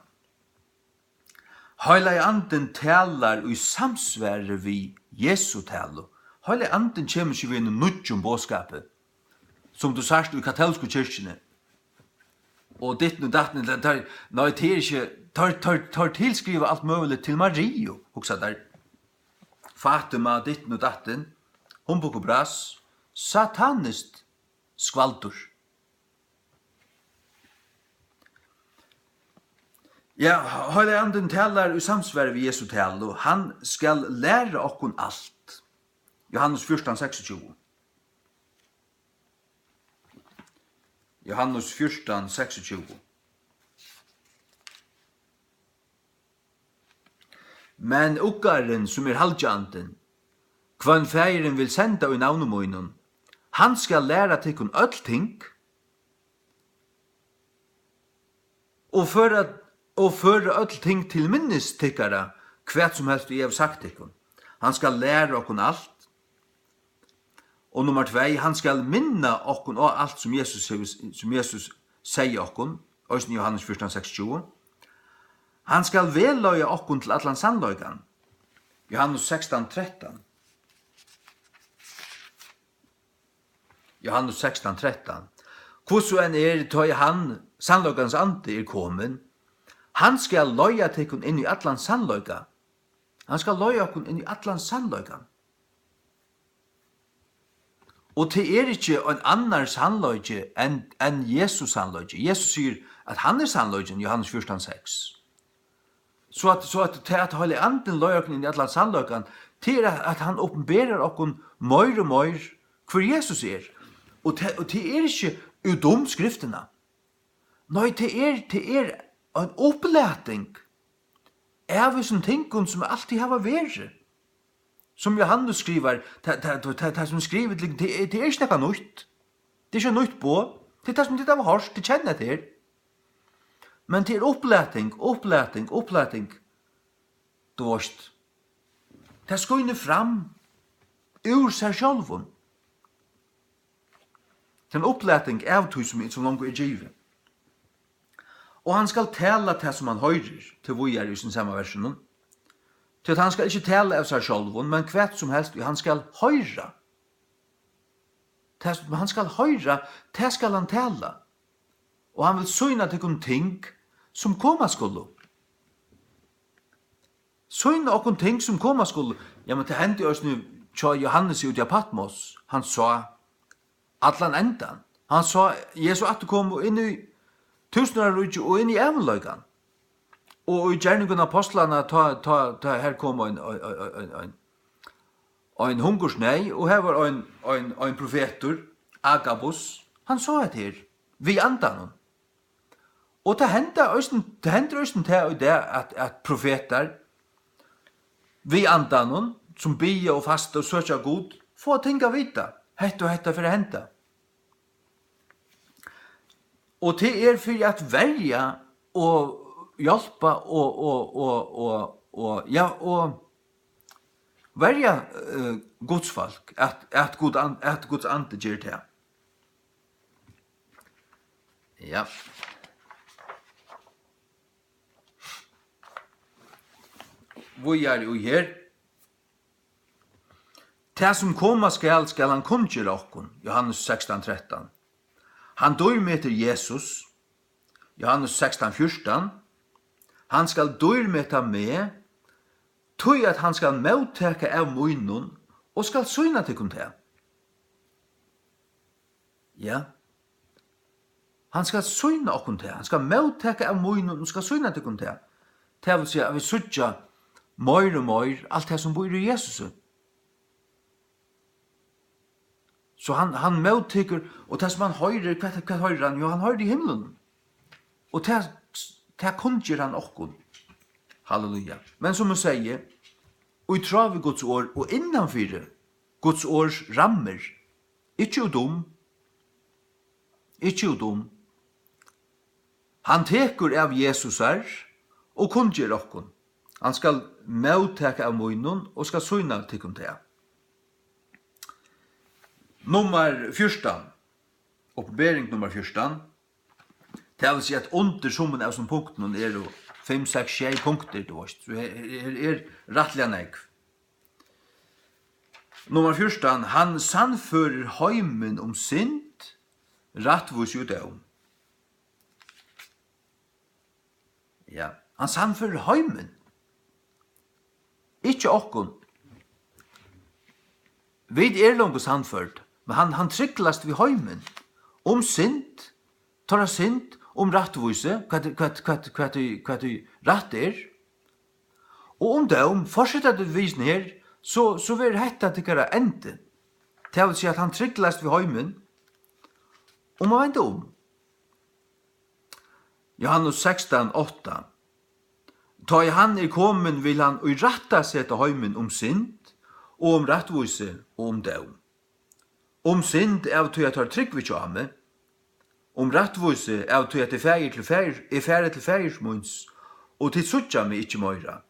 Heilagi Andin talar í samsvari við Jesu talu. Heilagi Andin kemur ikki við einum nýggjum boðskapi, sum tú sært í katólsku kirkjuni. Og ditten og datten, teir, teir, nei, tað er ikki, teir, teir, teir tilskriva alt møguligt til Mariu, hugsa teir. Fatima, ditten og datten, humbug og bras, sataniskt skvaldur. Ja, Heilagi Andin talar í samsvari við Jesu talu, og hann skal læra okkum alt. Jóhannes fjúrtan seksogtjúgu. Jóhannes fjúrtan seksogtjúgu. Men Uggarin, sum er Heilagi Andin, hvønn Faðirin vil senda í navni mínum, hann skal læra tykkum øll ting, og føra, og føra øll ting til minnis tykkara, hvat sum helst eg havi sagt tykkum. Hann skal læra okkum alt. Og nummar tvey, hann skal minna okkum á alt, sum Jesus hevur, sum Jesus segði okkum, eisini Jóhannes fjúrtan seksogtjúgu. Hann skal vegleiða okkum til allan sannleikan. Jóhannes sekstan trettan. Johannes sekstan trettan. Hvussu enn er, tá ið hann, sannleikans andi, er komin, hann skal leiða tykkum inn í allan sannleika. Hann skal leiða okkum inn í allan sannleikan. Og tað er ikki ein annar sannleiki enn, enn Jesus sannleiki. Jesus sigur, at hann er sannleikin, Johannes fjúrtan seks. So at, so at tað, at Heilagi Andin leiðir okkum inn í allan sannleikan, tað er, at, at hann opinberar okkum meir og meir, hvør Jesus er. Og tað, og tað er ikki út um Skriftina. Nei, tað er, tað er ein upplating av hesum tingum, sum altíð hava verið. Sum Johannes skrivar, tað, tað, tað, tað, tað sum er skrivað til, tað, tað er ikki nakað nýtt. Tað er ikki eitt nýtt boð. Tað er tað, sum tit hava hoyrt, tit kenna tað her. Men tað er upplating, upplating, upplating. Tú veist, tað skínur fram úr sær sjálvum. Tað er ein upplating av tí, sum, sum longu er givið. Og hann skal tala tað, sum hann hoyrir, til víðari í sum sama versinum. Tí at hann skal ikki tala av sær sjálvum, men hvat sum helst, ið hann skal hoyra. Tað, sum hann skal hoyra, tað skal hann tala. Og hann vil sýna tykkum ting, sum koma skulu. Sýna okkum ting, sum koma skulu. Ja, men tað hendi eisini hjá Johannesi úti á Patmos. Hann sá allan endan. Hann sá Jesu afturkomu inn í túsundáraríkið og inn í ævinleikan. Og í Gerningum Ápostlanna, tá, tá, tá her kom ein, ein, ein, ein, ein, ein hungursneyð, og her var ein, ein, ein profetur, Agabus, hann sá hetta her, við andanum. Og tað henda eisini, tað hendir eisini tað í dag, at, at profetar við andanum, sum biðja og fasta og søkja Gud, fáa ting at vita. Hetta og hetta fer at henda. Og tað er fyri at verja og hjálpa og, og, og, og, og, ja, og verja, eh, Guds fólk, at, at Gud an-, at Guds andi ger tað. Ja. Víðari í her. Tað, sum koma skal, skal hann kunngera okkum, Johannes sekstan trettan. Hann dýrmetir Jesus, Johannes sekstan fjúrtan. Hann skal dýrmeta meg, tí at hann skal móttaka av mínum og skal sýna tykkum tað. Ja. Hann skal sýna okkum tað. Hann skal móttaka av mínum og skal sýna tykkum tað. Tað vil siga, at vit síggja meir og meir alt tað, sum býr í Jesusi. So hann, hann móttekur, og tað, sum hann hoyrir, hvat, hvat hoyrir hann? Jú, hann hoyrir í himlunum. Og tað, tað kunngjør hann okkum. Halleluja. Men sum eg sigi, í tráð við Guds orð og innanfyri Guds orðs rammir, ikki út um, ikki út um. Hann tekur av Jesusar og kunngerð okkum. Hann skal móttaka av mínum og skal sýna tykkum tað. Nummar fjúrtan. Opinbering nummar fjúrtan. Tað vil siga, at undir summum av sum punktunum eru fimm, seks, sjey punktir, tú veist. So her, her er rættiliga nógv. Nummar fjúrtan, hann sannførir heimin um synd, rættvísi og dóm. Ja, hann sannførir heimin. Ikki okkum. Vit eru longu sannførd, men hann, hann tryglast við heimin. Um synd, teirra synd, um rættvísi, hvat, hvat, hvat, hvat, hvat, hvat rætt er. Og um dóm, fortseta tit við hesum her, so, so verður hetta tykkara endi. Tað vil siga, at hann tryglast við heimin, og man venda um. Johannes sekstan átta. Tá ið hann er komin, vil hann írættaseta heimin um synd, og um rættvísi, og um dóm. Um synd, av tí at teir trúgva ikki á meg. Um rættvísi, av tí at eg fari til faðir, eg fari til faðirs míns, og tit síggja meg ikki meira.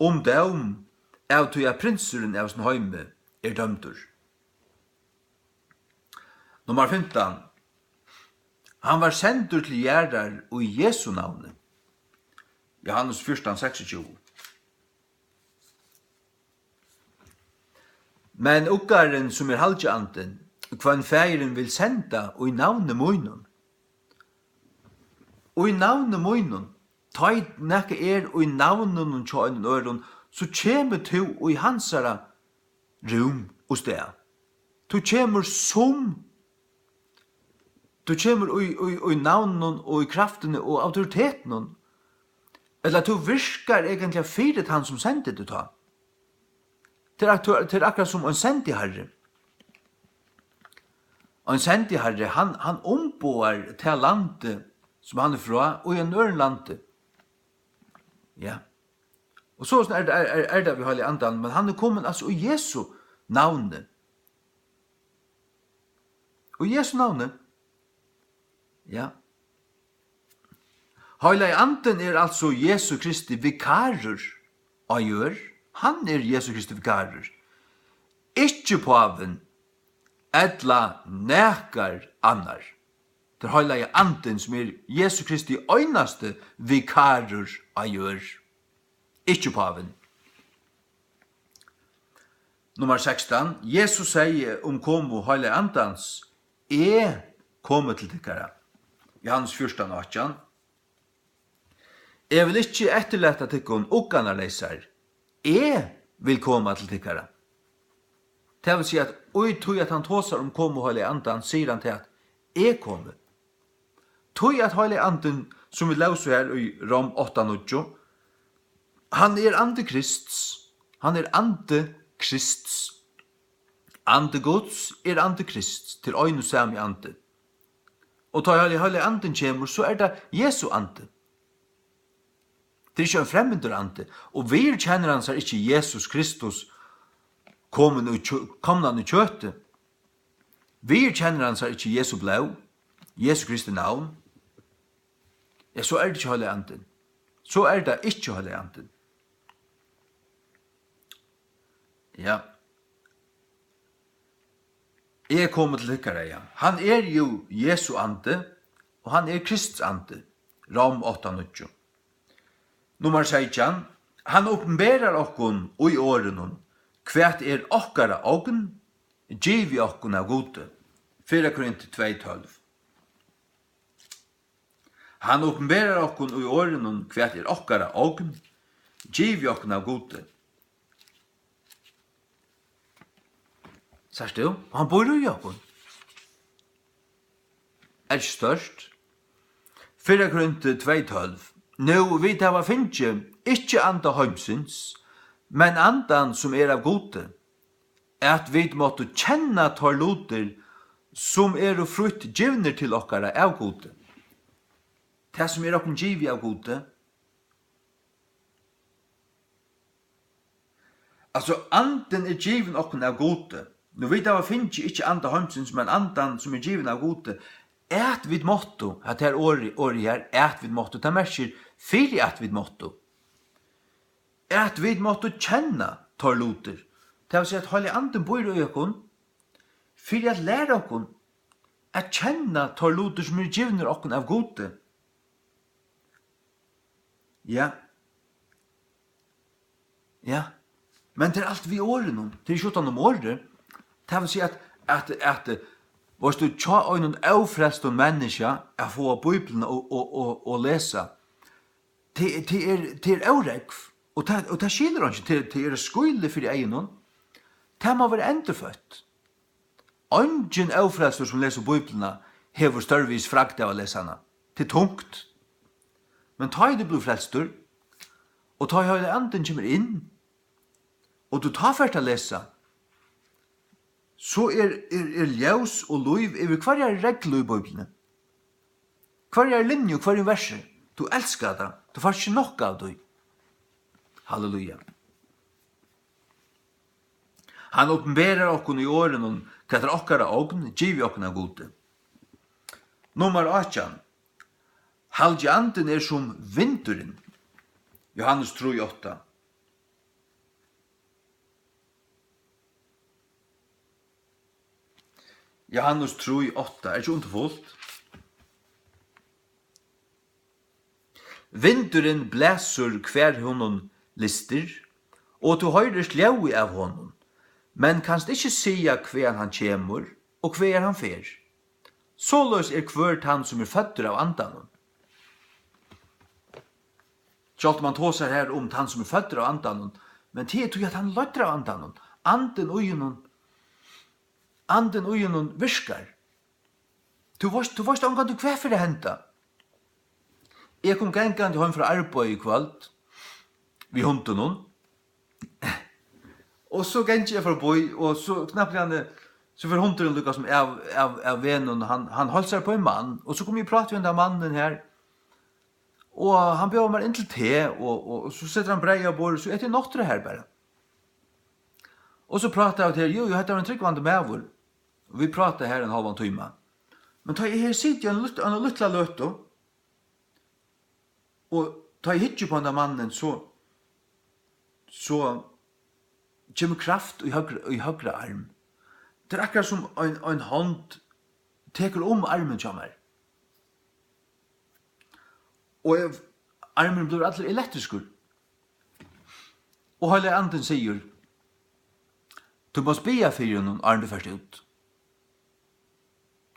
Um dóm, av tí at prinsurin av hesum heimi er dømdur. Nummar fimtan. Hann var sendur til jarðar í Jesu navni. Johannes fjúrtan, seksogtjúgu. Men uggarin, sum er halgiandin, hvønn Faðirin vil senda í navni mínum. Í navni mínum. Tá ið nakað er í navninum hjá einum øðrum, so kemur tú í hansara rúm og stað. Tú kemur sum, tú kemur í, í, í navninum og í kraftini og autoritetinum. Ella tú virkar eigentliga fyri tann, sum sendi teg tá. Tað er ak-, tað er akkurát sum ein sendiharri. Ein sendiharri, hann, hann umboðar tað landið, sum hann er frá, í einum øðrum landi. Ja. Og so er, er, er, er tað við Heilaga Andan, men hann er komin, altso, í Jesu navni. Í Jesu navni. Ja. Heilagi Andin er altso Jesu Kristi vikarur á jørð. Hann er Jesu Kristi vikarur. Ikki pávin ella nakar annar. Tað er Heilagi Andin, sum er Jesu Kristi einasti vikarur á jørð. Ikki pávin. Nummar sekstan. Jesus segði um komu Heilaga Andans: "Eg komi til tykkara." Johannes fjúrtan átjan. "Eg vil ikki eftirlata tykkum ugganarleysar. Eg vil koma til tykkara." Tað vil siga, at í tí at hann tosar um komu Heilaga Andans, sigur hann tað, at "Eg komi." Tí at Heilagi Andin, sum vit lósu her í Rom átta níggju, hann er andi Krists. Hann er andi Krists. Andi Guds er andi Krists, til ein og sami andi. Og tá Heilagi, Heilagi Andin kemur, so er tað Jesu andi. Tað er ikki ein fremmindur andi. Og viðurkennir hann sær ikki Jesus Kristus komin í kjø-, komnan í kjøti, viðurkennir hann sær ikki Jesu blóð, Jesu Kristi navn, ja, so er tað ikki Heilagi Andin. So er tað ikki Heilagi Andin. Ja. "Eg komi til tykkara", ja. Hann er jú Jesu andi, og hann er Krists andi. Rom átta níggju. Nummar seytjan. Hann opinberar okkum í orðinum, hvat er okkara ogn, givið okkum av Gudi. Fyrra Korint tvey tólv. Hann opinberar okkum í orðinum, hvat er okkara ogn, givið okkum av Gudi. Sært tú? Og hann býr í okkum. Er ikki stórt? Fyrra Korint tvey tólv. Nú, vit hava fingið, ikki anda heimsins, men andan, sum er av Gudi, at vit máttu kenna teir lutir, sum eru frítt givnir til okkara av Gudi. Tað, sum er okkum givið av Gudi. Altso, andin er givin okkum av Gudi. Nú, vit hava fingið, ikki anda heimsins, men andan, sum er givin av Gudi, at vit máttu, at her orðið, orðið her, at vit máttu, tað merkir, fyri at vit máttu. At vit máttu kenna teir lutir. Tað vil siga, at Heilagi Andin býr í okkum fyri at læra okkum at kenna teir lutir, sum eru givnir okkum av Gudi. Ja. Ja. Men tað er alt við orðinum. Tað er ikki uttan um orðið. Tað vil siga, at, at, at, veitst tú, hjá einum ófrelstum menniskja at fáa Bíbliuna og, og, og, og lesa, tað, tað er, tað er órógv, og tað, og tað skilur eingin, tað, tað er skílið fyri eygunum. Tað má vera endurføtt. Eingin ófrelstur, sum lesur Bíbliuna, hevur stórvegis fragd av at lesa hana. Tað er tungt. Men tá ið tú blívur frelstur, og tá ið Heilagi Andin kemur inn, og tú tá fert at lesa, so er, er, er ljós og lív yvir hvørjari reglu í Bíbliuni. Hvørjari linju, hvørjum versi. Tú elskar tað. Tú fært ikki nokk av tí. Halleluja. Hann opinberar okkum í orðinum, hvat er okkara ogn, givið okkum av Gudi. Nummar átjan. Heilagi Andin er sum vindurin. Johannes trý átta. Johannes trý átta, er ikki undurfult? Vindurin blæsur hvar honum lystir, og tú hoyrir ljóðið av honum, men kanst ikki siga, hvaðan hann kemur, og hvagar hann fer. Soleiðis er hvør tann, sum er føddur av Andanum. Sjálvt um hann tosar her um tann, sum er føddur av Andanum, men tað er tí, at hann er leiddur av Andanum. Andin í honum, andin í honum virkar. Tú veitst, tú veitst ongantíð, hvat fer at henda. Eg kom gangandi heim frá arbeiði í kvøld við hundinum. Og so gangi eg forbí, og so knappliga, so fer hundurin líka sum av, av, av vegnum, hann, hann heilsar upp á ein mann, og so komi eg í prát við hendan mannin her, og hann bjóðar mær inn til te, og, og, og so setir hann breyð á borðið, so eti eg nátturða her bara. Og so práta vit her, jú, jú, hetta var ein trúgvandi maður, og vit práta her ein hálvan tíma. Men tá eg her siti í eina lít-, eina lítla løtu, og tá eg hyggi upp á handan mannin, so, so kemur kraft í høgra, í høgra arm. Tað er akkurát sum ein, ein hond tekur um armin hjá mær. Og eg, armurin blívur allur elektriskur. Og Heilagi Andin sigur, "Tú mást biðja fyri honum, áðrenn tú fert út."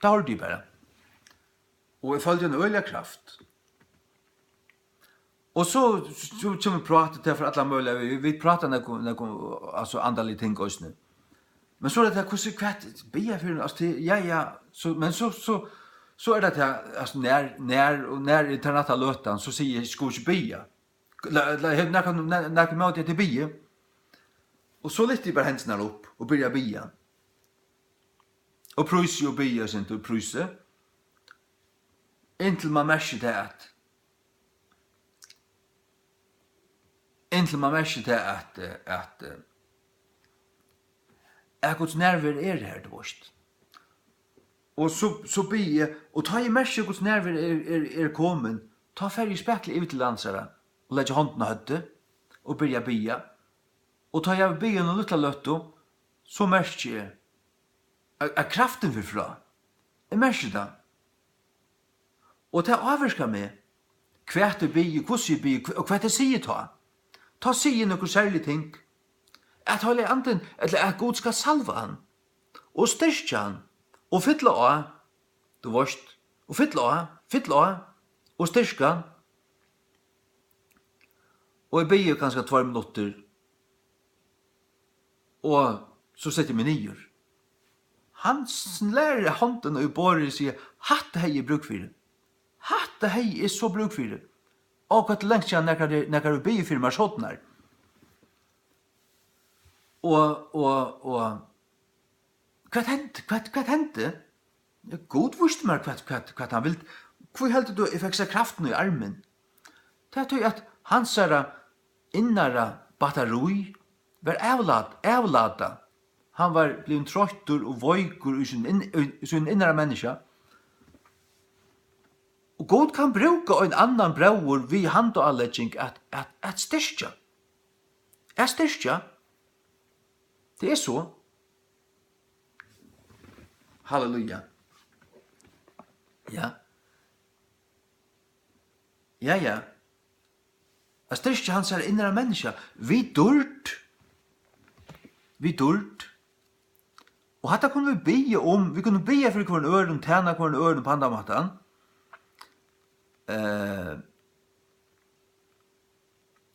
Tað hoyrdi eg bara. Og eg føldi eina øgiliga kraft. Og so, so kemur prátið til, fyri allar møguligar, vit, vit práta nakað, nakað, altso, andalig ting eisini. Men so er tað, hvussu, hvat, biðja fyri, altso, til, ja, ja, so, men so, so, so er tað til, altso, nær, nær, og nær er tað rætta løtan, so sigi eg, "Skulu vit ikki biðja?" Ella, ella hevur nakar, na-, nakar ímóti, at eg biði? Og so lyfti eg bara hendurnar upp og byrjaði at biðja. Og prísi og biði, og sindi og prísi. Inntil mann merkir tað, at, inntil mann merkir tað, at, eh, at, eh, at Guds nærvera er her, tú veitst. Og so, so biði eg, og tá eg merki, at Guds nærvera er, er, er komin, tá fari eg spakuliga yvir til hansara og leggi hondina á høvdið og byrji at biðja. Og tá eg havi biðið eina lítla løtu, so merki eg, at, at kraftin fer frá. Eg merki tað. Og tað ávirkar meg, hvat eg biði, hvussu eg biði, hv-, og hvat eg sigi tá. Tá sigi eg nøkur serlig ting. At Heilagi Andin, ella at Gud skal salva hann, og styrkja hann, og fylla á, tú veitst, og fylla á, fylla á, og styrkja hann. Og eg biði kanska tveir minuttir, og so seti eg meg niður. Hann slær hondina í borðið og sigur, "Hatta hevði eg brúk fyri. Hatta hevði eg so brúk fyri." Og hvat langt síðan nakar, nakar hevur biðið fyri mær sodnar. Og, og, og, hvat hendi? Hvat, hvat hendi? Gud vísti mær, hvat, hvat, hvat hann vildi. Hví heldur tú, eg fekk sær kraftin í armin? Tað er tí, at hansara innara battarí var avlat-, avlatað. Hann var blivin troyttur og veikur í sín inn-, í sín innara menniskja. Og Gud kann brúka ein annan bróður við handaálegging at, at, at styrkja. At styrkja. Tað er so. Halleluja. Ja. Ja, ja. At styrkja hansara innara menniskja. Við dýrd. Við dýrd. Og hatta kunnu vit biðja um. Vit kunnu biðja fyri hvørjum øðrum, tæna hvørjum øðrum upp á handan mátan. Eh,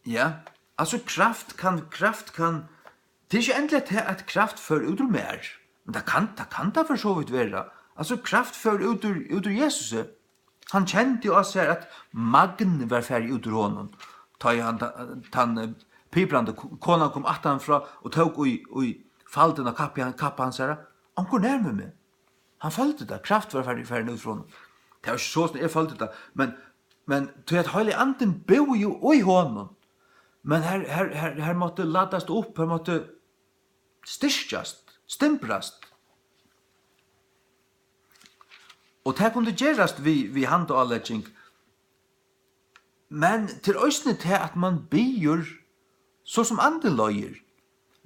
Ja, altso, kraft kann, kraft kann, tað er ikki endiliga tað, at kraft fór út úr mær, men tað kann, tað kann tað fyri so vítt vera. Altso, kraft fór út úr, út úr Jesusi. Hann kendi á sær, at magn var farið út úr honum. Tá ið hann, ta-, tann, eh, piprandi ko-, konan kom aftan frá og tók í, í faldin á kappi, kappa hansara. Onkur nærmur meg. Hann føldi tað, kraft var farin, farin út frá honum. Tað var ikki so, sum eg føldi tað, men, men tí at Heilagi Andin búði jú í honum. Men her, her, her, her mátti ladast upp, her mátti styrkjast, stimbrast. Og tað kundi gerast við, við handaálegging, men tað er eisini tað, at mann biður, so sum Andin leiðir.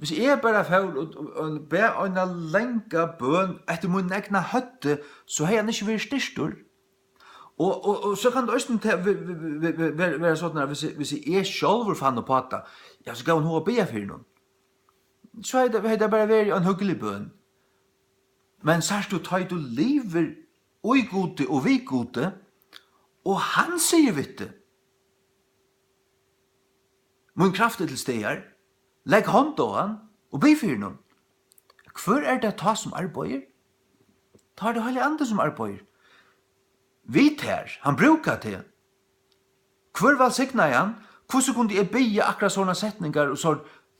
Hvis eg bara fór og, og, og bað eina langa bøn eftir mínum egna høvdi, so hevði hann ikki verið styrktur. Og, og, og so kann tað eisini te-, ve-, ve-, ve-, ve-, ve-, vera soleiðis, at hvis, hvis eg sjálvur fann upp á tað, ja, so gav hann hug at biðja fyri honum. So hevði tað, hevði tað bara verið ein hyggelig bøn. Men sært tú, tá ið tú livir í Gudi og við Gudi, og hann sigur við teg: "Mín kraft er til staðar, legg hond á hann og bið fyri honum." Hvør er tað tá, sum arbeiðir? Tá er tað Heilagi Andin, sum arbeiðir við tær, hann brúkar teg. Hvør vælsignaði hann? Hvussu kundi eg biðja akkurát sovorðnar setningar og so,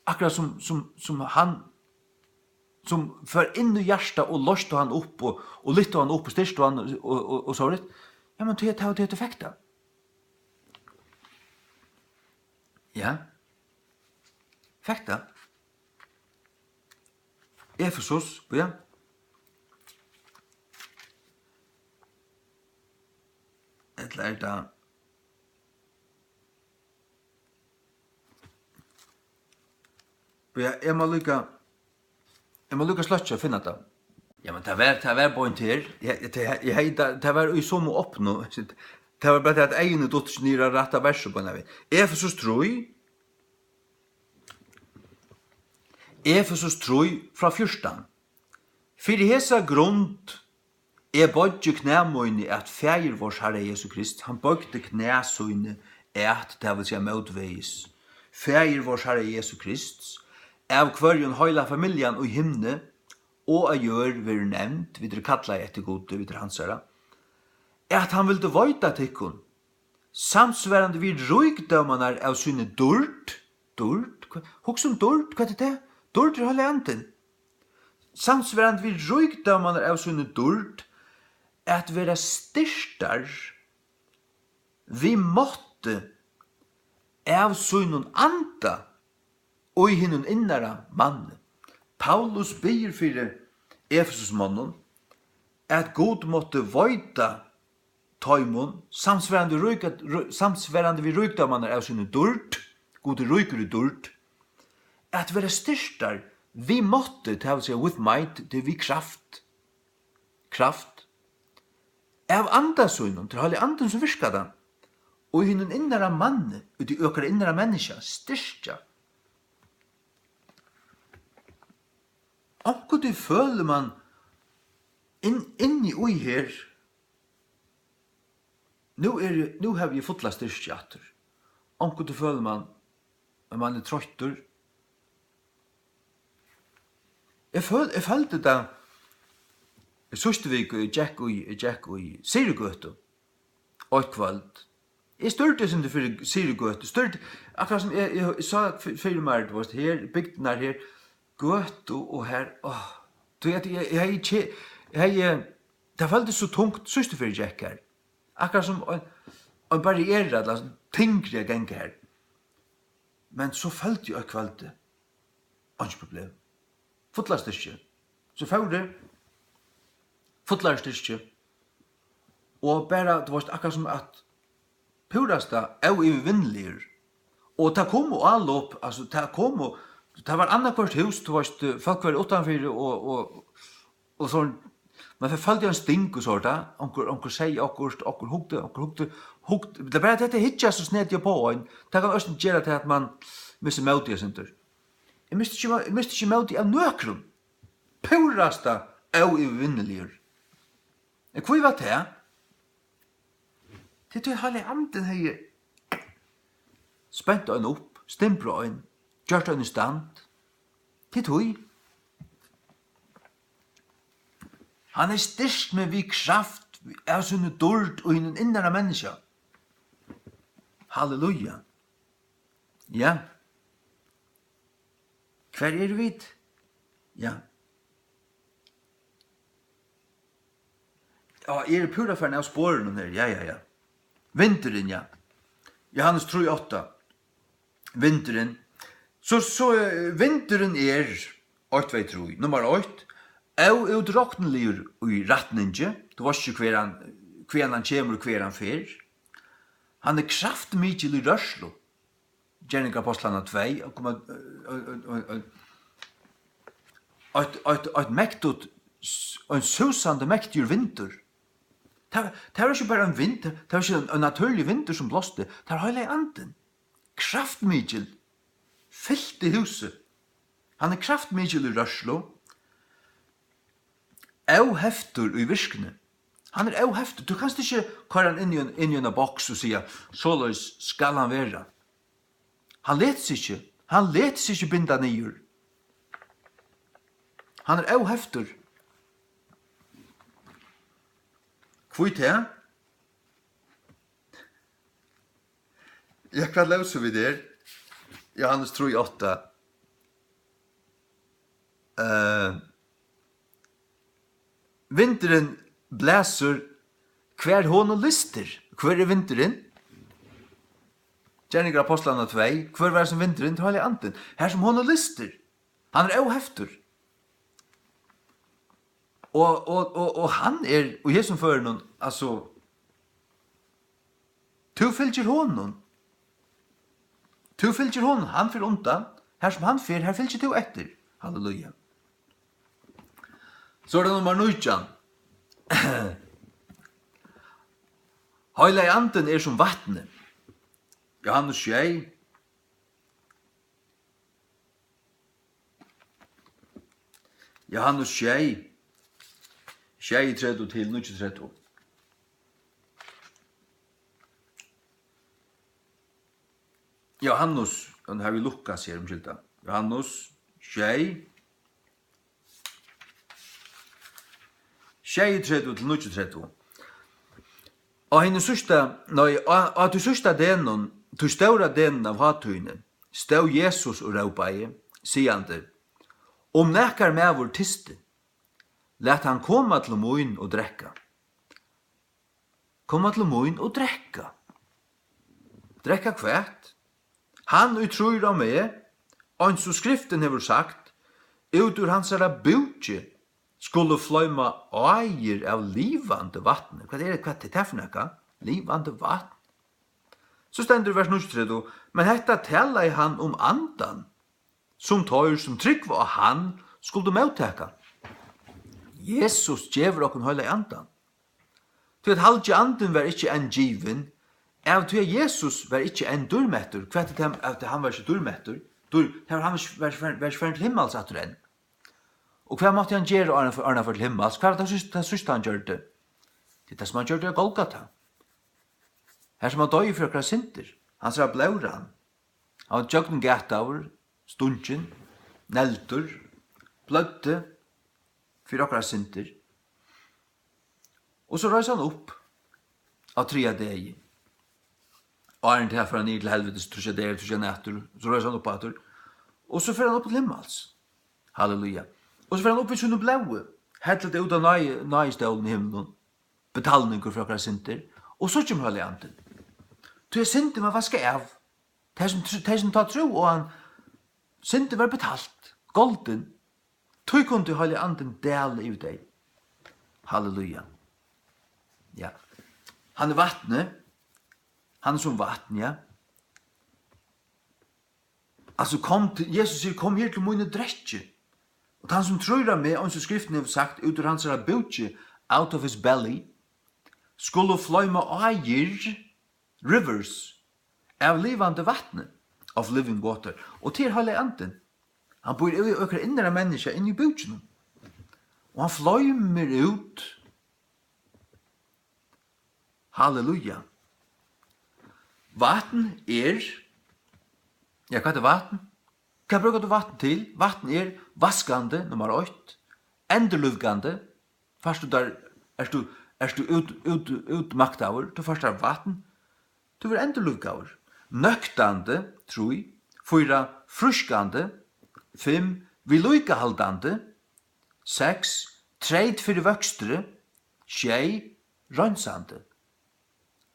akkurát sum, sum, sum hann, sum fór inn í hjartað og loysti hann upp og, og lyfti hann upp og styrkti hann og, og, og, og sovorðið? Ja, men tað, tað, tað, tað fekk tað. Ja. Fekk tað. Efesus, ja. Ella er tað, ja, eg má líka, eg má líka sløkkja og finna tað. Ja, men tað var, tað var beint her. Eg, eg, eg, eg, tað, tað var í somu opnu. Tað var bara tað, at eyguni duttu ikki niður á rætta versi beinanvegin. Efesus trý. Efesus trý frá fjúrtan. Fyri hesa grund eg boyggi knæ míni at Faðir vors Harra Jesu Krist. Hann boygdi knæ síni at, tað vil siga mótvegis, Faðir vors Harra Jesu Krist, av hvørjum heila familjan í himni og á jørð verður nevnd, vit eru kallaði eftir Gudi, vit eru hansara, at hann vildi veita tykkum, samsvarandi við ríkdómarnar av síni dýrd, dýrd, hva, hugsa um dýrd, hvat er tað? Dýrd er Heilagi Andin. Samsvarandi við ríkdómarnar av síni dýrd, at vera styrktar við mátti av sínum anda í hinum innara manni. Paulus biður fyri Efesusmonnum, at Gud mátti veita teimum, samsvarandi ríka-, rí-, samsvarandi við ríkdómarnar av síni dýrd, Gud er ríkur í dýrd, at vera styrktar við mátti, tað vil siga with might, tað er við kraft, kraft, av anda sínum, tað er Heilagi Andin, sum virkar tað, og í hinum innara manni, úti í okkara innara menniskja, styrkja. Onkuntíð følir mann inn, inni í her, nú eri, nú havi eg fulla styrki aftur. Onkuntíð følir mann, at mann er troyttur. Eg føl-, eg føldi tað síðstu viku, eg gekk í, eg gekk í Syðrugøtu eitt kvøld. Eg stúrdi eitt sindur fyri Syðrugøtu, stúrdi, akkurát sum eg, eg, eg sá fy-, fyri mær, tú veist, her, bygdirnar her, gøtu og her, áh, tí at eg, eg hevði ke-, eg hevði, tað føltist so tungt síðstu ferð eg gekk har. Akkurát sum ein, ein barriera, ella tyngri at ganga har. Men so føldi eg eitt kvøldið, einki problem. Fullar styrki. So fór eg, fullar styrki. Og bara, tú veist, akkurát sum at púrasta óyvirvinniligur. Og tað komu álop, altso, tað komu, tað var annaðhvørt hús, tú veist, fólk vóru uttanfyri og, og, og so, man fe-, føldi ein sting og so, tá, onkur, onkur segði okkurt, onkur hugdi, onkur hugdi, hugdi, tað er bara hetta at hyggja so snediga upp á ein, tað kann eisini gera til at man missir mótið eitt sindur. Eg misti ikki, eg misti ikki mótið av nøkrum. Púrasta óyvirvinniligur. Men hví var tað? Tí, tí Heilagi Andin hevði spent ein upp, stimbrað ein, gjørt ein í stand. Tí, tí. Hann hevði styrkt meg við kraft av síni dýrd og hinum innara menniskja. Halleluja. Ja. Hvar eru vit? Ja. Ja, eg eri púra farin av sporunum her. Ja, ja, ja. Vindurin, ja. Jóhannes trý átta. Vindurin. So, so, eh, vindurin er eitt, tvey, trý. Nummar eitt. Óútrokniligur í rætningi. Tú veitst ikki, hvar hann, hvaðani hann kemur og hvar hann fer. Hann er kraftmikil í rørslu. Gerningar Ápostlanna tvey, og koma, ein, ein, ein, ein, eitt, eitt, eitt mektigt, s-, ein súsandi mektigur vindur. Tað, tað var ikki bara ein vind, tað var ikki ein, ein natúrligur vindur, sum blásti, tað var Heilagi Andin. Kraftmikil, fylti húsið. Hann er kraftmikil í rørslu. óheftur í virkni. Hann er óheftur. Tú kanst ikki koyra hann inn í ein, inn í eina boks og siga, "Soleiðis skal hann vera." Hann letur seg ikki, hann letur seg ikki binda niður. Hann er óheftur. Hví tað? Ja, hvat lósu vit her? Johannes trý átta. Eh, vindurin blæsur, hvar honum lystir. Hvør er vindurin? Gerningar Ápostlanna tvey. Hvør var sum vindurin? Tað er Heilagi Andin. Har sum honum lystir. Hann er óheftur. Og, og, og, og hann er, og í hesum førinum, altso, tú fylgir honum. Tú fylgir honum, hann fer undan. Har sum hann fer, har fylgir tú eftir. Halleluja. So er tað nummar nítjan. Heilagi Andin er sum vatnið. Johannes sjey. Johannes sjey, sjeyogtretivu til níggjuogtretivu. Johannes, nú havi eg Lukas her umskylda. Johannes sjey, sjeyogtretivu til níggjuogtretivu. Á hinum síðsta, nei, á, á tí síðsta degnum, tí stóra degnum av hátíðini, stóð Jesus og rópaði, sigandi: Um nakar maður tysti, lat hann koma til mín og drekka. Koma til mín og drekka. Drekka hvat? Hann, ið trýr á meg, eins og Skriftin hevur sagt, út úr hansara búki skulu floyma áir av livandi vatni. Hvat er, hvat er tað fyri nakað? Livandi vatn. So stendur í vers níggjuogtretivu: Men hetta talaði hann um Andan, sum teir, sum trúgva á hann, skuldu móttaka. Jesus gevur okkum Heilaga Andan. Tí at Heilagi Andin var ikki enn givin, av tí at Jesus var ikki enn dýrmettur. Hvat er tað, at hann var ikki dýrmettur? Dýr, tað var, hann var, var, var, var ikki farin til himmals aftur enn. Og hvat mátti hann gera, áðrenn hann fór, áðrenn hann fór til himmals? Hvat var tað síðst-, tað síðsta, hann gjørdi? Tað er tað, sum hann gjørdi á Golgata. Har sum hann doyði fyri okkara syndir. Hansara blóð rann. Hann var gjøgnumgataður, stungin, negldur, bløddi fyri okkara syndir. Og so reis hann upp á triðja degi. Áðrenn tað fór hann niður til helvitis, tríggjar dagar, tríggjar nætur, so reis hann upp aftur. Og so fer hann upp til himmals. Halleluja. Og so fer hann upp við sínum blóði, hellir tað út á náði-, náðistólin í himlum, betalningur fyri okkara syndir, og so kemur Heilagi Andin. Tí at syndin var vaskað av. Tey sum tr-, tey sum tá trúðu á hann, syndin var betalt, goldin. Tí kundi Heilagi Andin dala yvir tey. Halleluja. Ja. Hann er vatnið. Hann er sum vatn, ja. Altso, kom til, Jesus sigur: "Kom her til mín og drekki. Og tann sum trýr á meg, eins og Skriftin hevur sagt, út úr hansara búki, out of his belly, skulu floyma áir, rivers, av livandi vatni, of living water." Og tað er Heilagi Andin. Hann býr í okkara innara menniskja, inni í búkinum. Og hann floymir út. Halleluja. Vatn er, ja, hvat er vatn? Hvat brúkar tú vatn til? Vatn er vaskandi, nummar eitt. Endurlívgandi. Fært tú tær, ert tú, ert tú út, út, útmaktaður, tú fært tær vatn. Tú verður endurlívgaður. Nøktandi, trý. Fýra, frískandi. Fimm, viðlíkahaldandi. Seks, treyt fyri vøkstri. Sjey, reinsandi.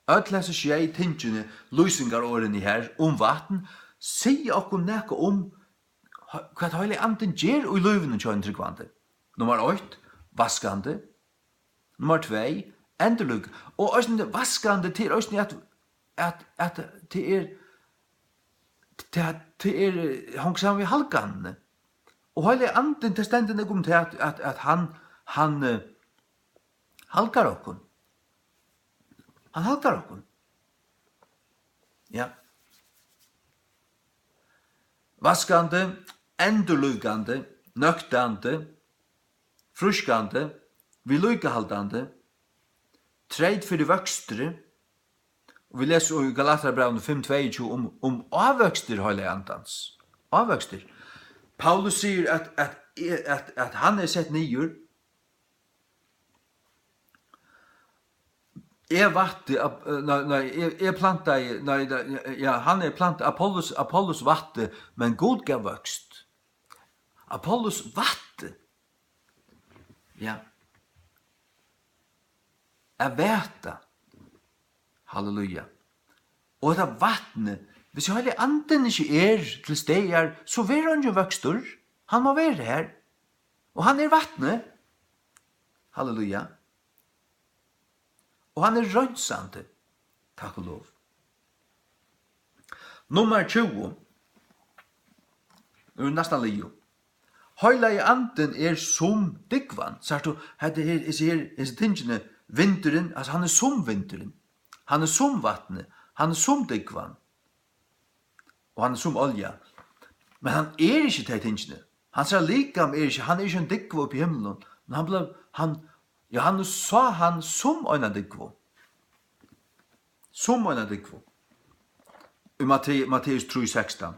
Øll hesi sjey tingini, lýsingarorðini her um vatn, siga okkum nakað um, hvat Heilagi Andin ger í lívinum hjá einum trúgvandi. Nummar eitt, vaskandi. Nummar tvey, endurlík-, og eisini vaskandi, tað er eisini at, at, at tað er, tað, tað er, hongur saman við halganini. Og Heilagi Andin, tað stendur nógv um tað, at, at, at hann, hann, eh, halgar okkum. Hann halgar okkum. Ja. Vaskandi, endurlíkandi, nøktandi, frískandi, viðlíkahaldandi, treyt fyri vøkstri, og vit lesa í Galatarabrævinum fimm tveyogtjúgu um, um ávøkstur Heilaga Andans. Ávøkstur. Paulus sigur, at, at, at, at hann er sett niður. Eg vatti, Ap-, nei, nei, eg, eg plantaði, nei, nei, ja, hann er plant-, Apollos, Apollos vatti, men Gud gav vøkst. Apollos vatti. Ja. At vata. Halleluja. Og hetta vatnið, hvis Heilagi Andin ikki er til staðar, so verður eingin vøkstur. Hann má vera har. Og hann er vatnið. Halleluja. Og hann er reinsandi. Takk og lov. Nummar tjúgu. Nú er næstan liðug. Heilagi Andin er sum dúgvan. Sært tú, hetta her, hesi her, hesi tingini, vindurin, altso, hann er sum vindurin. Hann er sum vatnið. Hann er sum dúgvan. Og hann er sum olja. Men hann er ikki tey tingini. Hansara likam er ikki, hann er ikki ein dúgva uppi í himlum. Men hann bleiv, hann, ja, hann sá hann sum eina dúgvu. Sum eina dúgvu. Í Matte-, Matteus trý sekstan.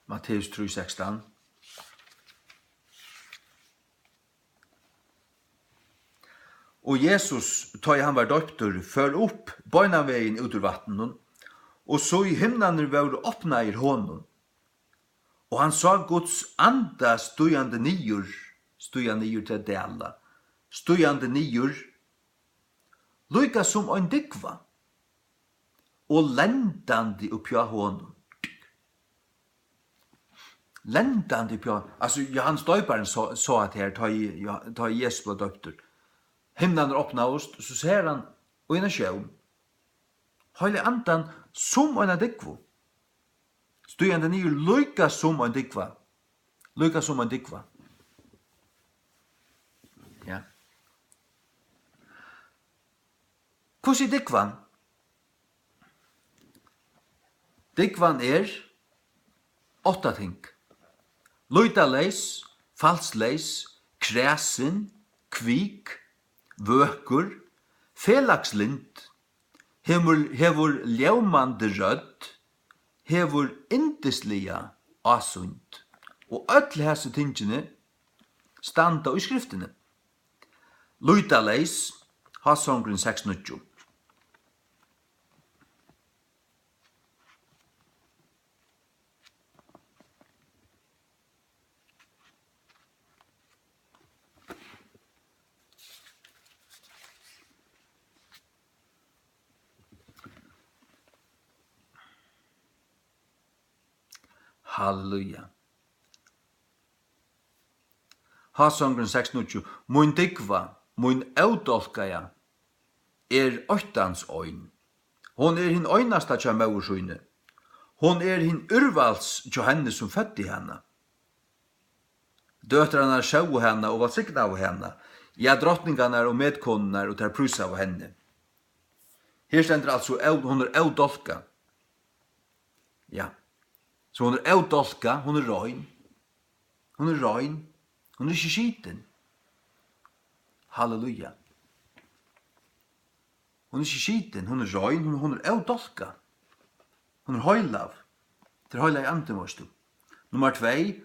Matteus trý sekstan. Og Jesus, tá ið hann var doyptur, fór upp beinanvegin út úr vatninum, og sí, himnarnir vóru opnaðir honum, og hann sá Guds anda stígandi niður, stíga niður til at dala, stígandi niður, líka sum ein dúgva, og lendandi uppi á honum. Lendandi uppi á, altso, Jóhannes Doyparin sá, sá at her, tá ið, ja, tá ið Jesus bleiv doyptur. Himnarnir opnaðust, so sær hann í eina sjón. Heilagi Andan sum eina dúgvu. Stígandi niður líka sum ein dúgva. Líka sum ein dúgva. Ja. Hvussu er dúgvan? Dúgvan er átta ting. Lýtaleys, falsleys, kræsin, kvik, vøkur, felagslynd, hevur, hevur ljómandi rødd, hevur yndisliga ásýnd. Og øll hesi tingini standa í Skriftini. Lýtaleys, Hásongurin seks níggju. Halleluja. Hásongurin seks níggju. Mín dúgva, mín ódálkaða, er óttans ein. Hon er hin einasta hjá móður síni. Hon er hin úrvals hjá henni, sum føddi hana. Døtrarnar sóu hana og vælsignaðu hana. Ja, drotningarnar og metkonurnar, og tær prísaðu henni. Her stendur altso, ó-, hon er ódálkað. Ja. So hon er ódálkað, hon er rein. Hon er rein. Hon er ikki skitin. Halleluja. Hon er ikki skitin, hon er rein, hon, hon er ódálkað. Hon er heilag. Tað er Heilagi Andin, veitst tú. Nummar tvey,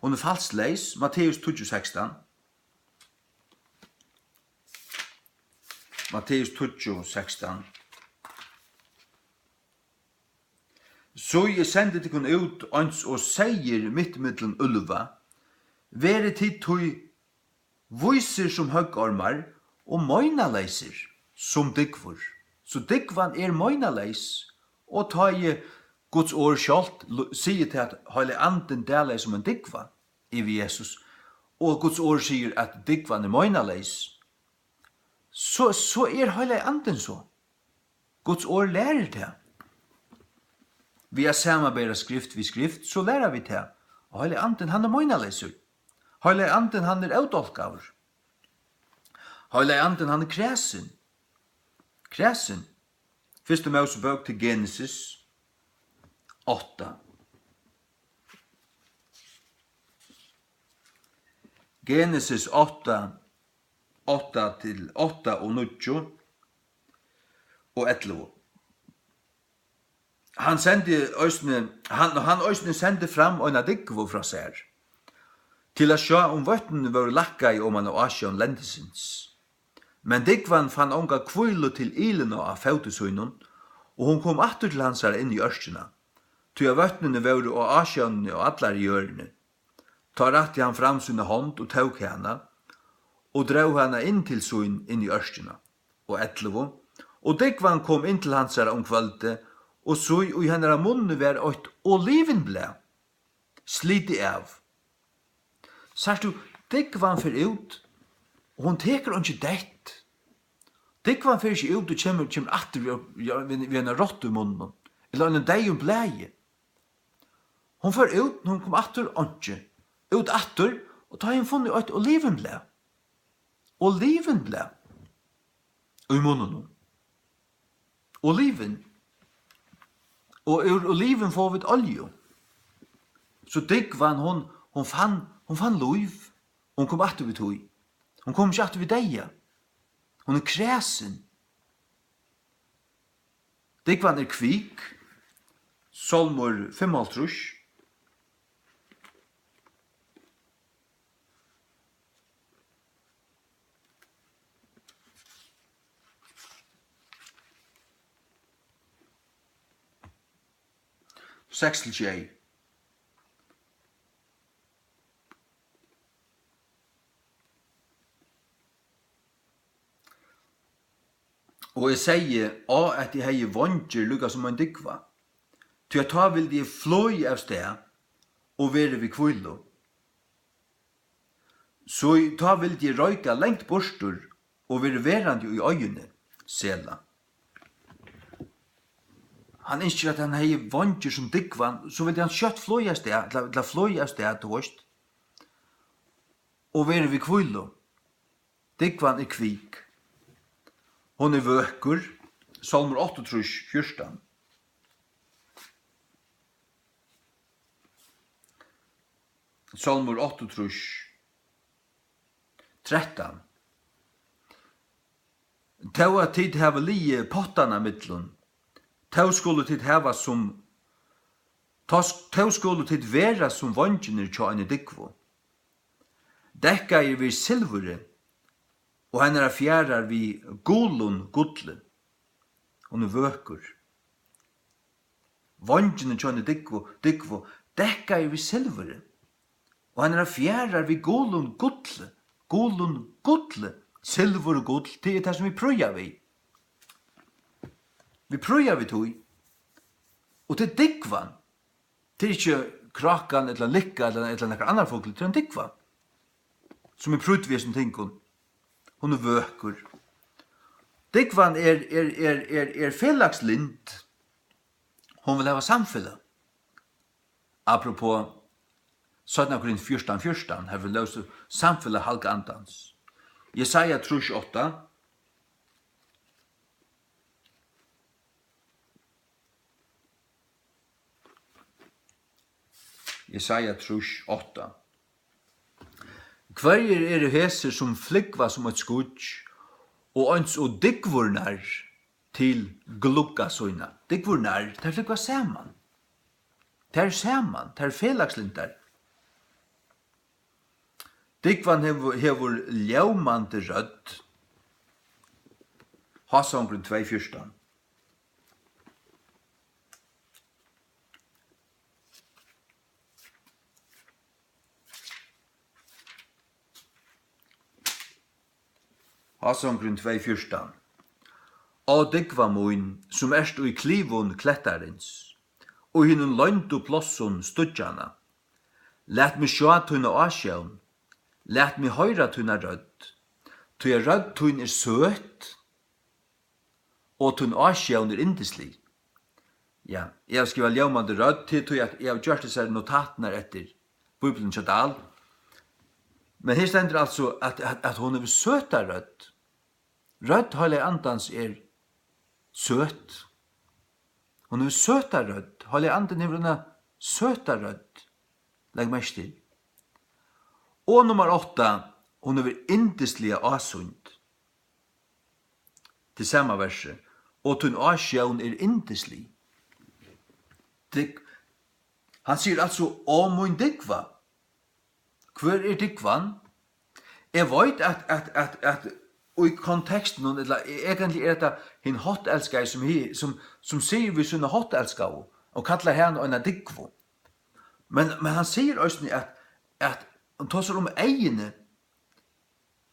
hon er falsleys, Matteus tíggju sekstan. Matteus tíggju sekstan. So eg sendi tykkum út eins og seyðir mitt millum úlvar. Verið tit tí vísir sum høggormar og meinaleysir sum dúgvur. So dúgvan er meinaleys, og tá ið Guds orð sjálvt lu-, sigur tað, at Heilagi Andin dalaði sum ein dúgva yvir Jesus, og Guds orð sigur, at dúgvan er meinaleys, so, so er Heilagi Andin so. Guds orð lærir tað. Við at samanbera skrift við skrift, so læra vit tað. Og Heilagi Andin, hann er meinaleysur. Heilagi Andin, hann er ódálkaður. Heilagi Andin, hann er kræsin. Kræsin. Fyrstu Mósebók til Genesis átta. Genesis átta, átta til, átta og níggju og ellivu. Hann sendi eisini, hann, hann eisini sendi fram eina dúgvu frá sær, til at sjá, um vøtnini vóru lækkaði oman á ásjón lendisins. Men dúgvan fann onga hvílu til ilina á fóti sínum, og hon kom aftur til hansara inn í ørkina, tí at vøtnini vóru á ásjónini á allari jørðini. Tá rætti hann fram sína hond og tók hana, og dró hana inn til sín inn í ørkina. Og ellivu, og dúgvan kom inn til hansara um kvøldið, og sí, í hennara munni var eitt olivinblað, slitið av. Sært tú, dúgvan fer út, og hon tekur einki dett. Dúgvan fer ikki út og kemur, kemur aftur við, við, við, við eina rottu í munninum, ella einum deyðum blaði. Hon fór út, hon kom aftur, einki. Út aftur, og tá hevði hon funnið eitt olivinblað. Olivinblað í munninum. Olivin. Og úr olivin fáa vit olju. So dúgvan, hon, hon fann, hon fann lív. Hon kom aftur við tí. Hon kom ikki aftur við deyða. Hon er kræsin. Dúgvan er kvik. Sálmur fimmoghálvtrýss. Seks til sjey. Og eg segði: Á, at eg hevði veingir líka sum ein dúgva, tí at tá vildi eg flogið av stað og verið við hvílu. So í, tá vildi eg reika langt burtur og verið verandi í oyðini. Sela. Hann ynskir, at hann hevði veingir sum dúgvan, so vildi hann skjótt flogið av stað, ella, ella flogið av stað, tú veist, og verið við hvílu. Dúgvan er kvik. Hon er vøkur. Sálmur áttaogtrýss, fjúrtan. Sálmur áttaogtrýss, trettan. Tó at tit hava ligið pottanna millum, tó skulu tit hava sum, tó sk-, tó skulu tit vera sum veingirnir hjá eini dúgvu, dekkaðir við silvuri, og hennara fjaðrar við gulum gulli. Hon er vøkur. Veingirnir hjá eini dúgvu, dúgvu, dekkaðir við silvuri, og hennara fjaðrar við gulum gulli, gulum gulli, silvur og gull, tað er tað, sum vit prýða við. Vit prýða við tí. Og tað er dúgvan. Tað er ikki krákan ella likka ella, ella nakar annar fuglur, tað er ein dúgva, sum er prýdd við hesum tingum. Hon er vøkur. Dúgvan er, er, er, er, er felagslynd. Hon vil hava samfelag. Apropos seinna Korint fjúrtan fjúrtan, har vit lósu samfelag Halga Andans. Jesaja trýss átta. Jesaja trýss átta. Hvørjir eru hesir, sum flúgva sum eitt skýggj, og eins og dúgvurnar til glugga sína? Dúgvurnar, tær flúgva saman. Tær eru saman, tær eru felagslyndar. Dúgvan hevur, hevur ljómandi rødd. Hásangurin tvey fjúrtan. Hásangurin tvey fjúrtan. Á dúgva mín, sum ert í klivum klettarins, og í hinum loyndu plássum stíggjanna, lat meg sjá tína ásjón, lat meg hoyra tína rødd, tí at rødd tín er søt, og tín ásjón er yndislig. Ja, eg havi skrivað ljómandi rødd, til tí at eg havi gjørt hesar notatirnar eftir Bíbliuni hjá Dahl. Men her stendur altso, at, at, at hon hevur søta rødd. Rødd Heilaga Andans er søt. Hon hevur søta rødd. Heilagi Andin hevur eina søta rødd. Legg merki til. Og nummar átta, hon hevur yndisliga ásýnd. Til sama versi. Og tín ásjón er yndislig. Dygg-, hann sigur altso, "Á mín dúgva." Hvør er dúgvan? Eg veit, at, at, at, at í kontekstinum, ella e-, eigentliga er hetta hin háttelskaði, sum hi-, sum, sum sigur við sína háttelskaðu og kallar hana eina dúgvu. Men, men hann sigur eisini, at, at hann tosar um eyguni,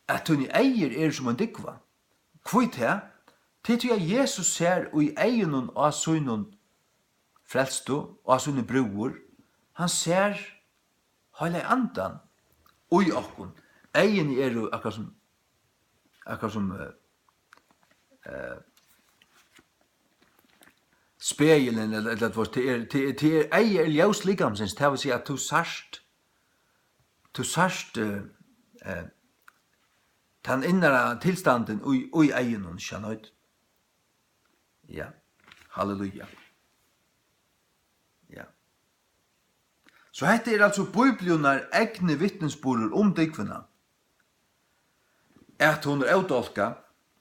at tíni eygu eru sum ein dúgva. Hví tað? Tað er tí, at Jesus sær í eygunum á sínum frelstu, á síni brúður, hann sær Heilaga Andan í okkum. Eyguni eru akkurát sum, akkurát sum, eh, eh, spegilin, ella, ella, tú veist, tað er, tað er, tað er, eyga er ljós likamsins, tað vil siga, at tú sært, tú sært, eh, eh, tann innara tilstandin í, í eygunum, skjønner du? Ja. Halleluja. Ja. So hetta er altso Bibliunnar egni vitnisburður um dúgvuna, at hon er ódálkað,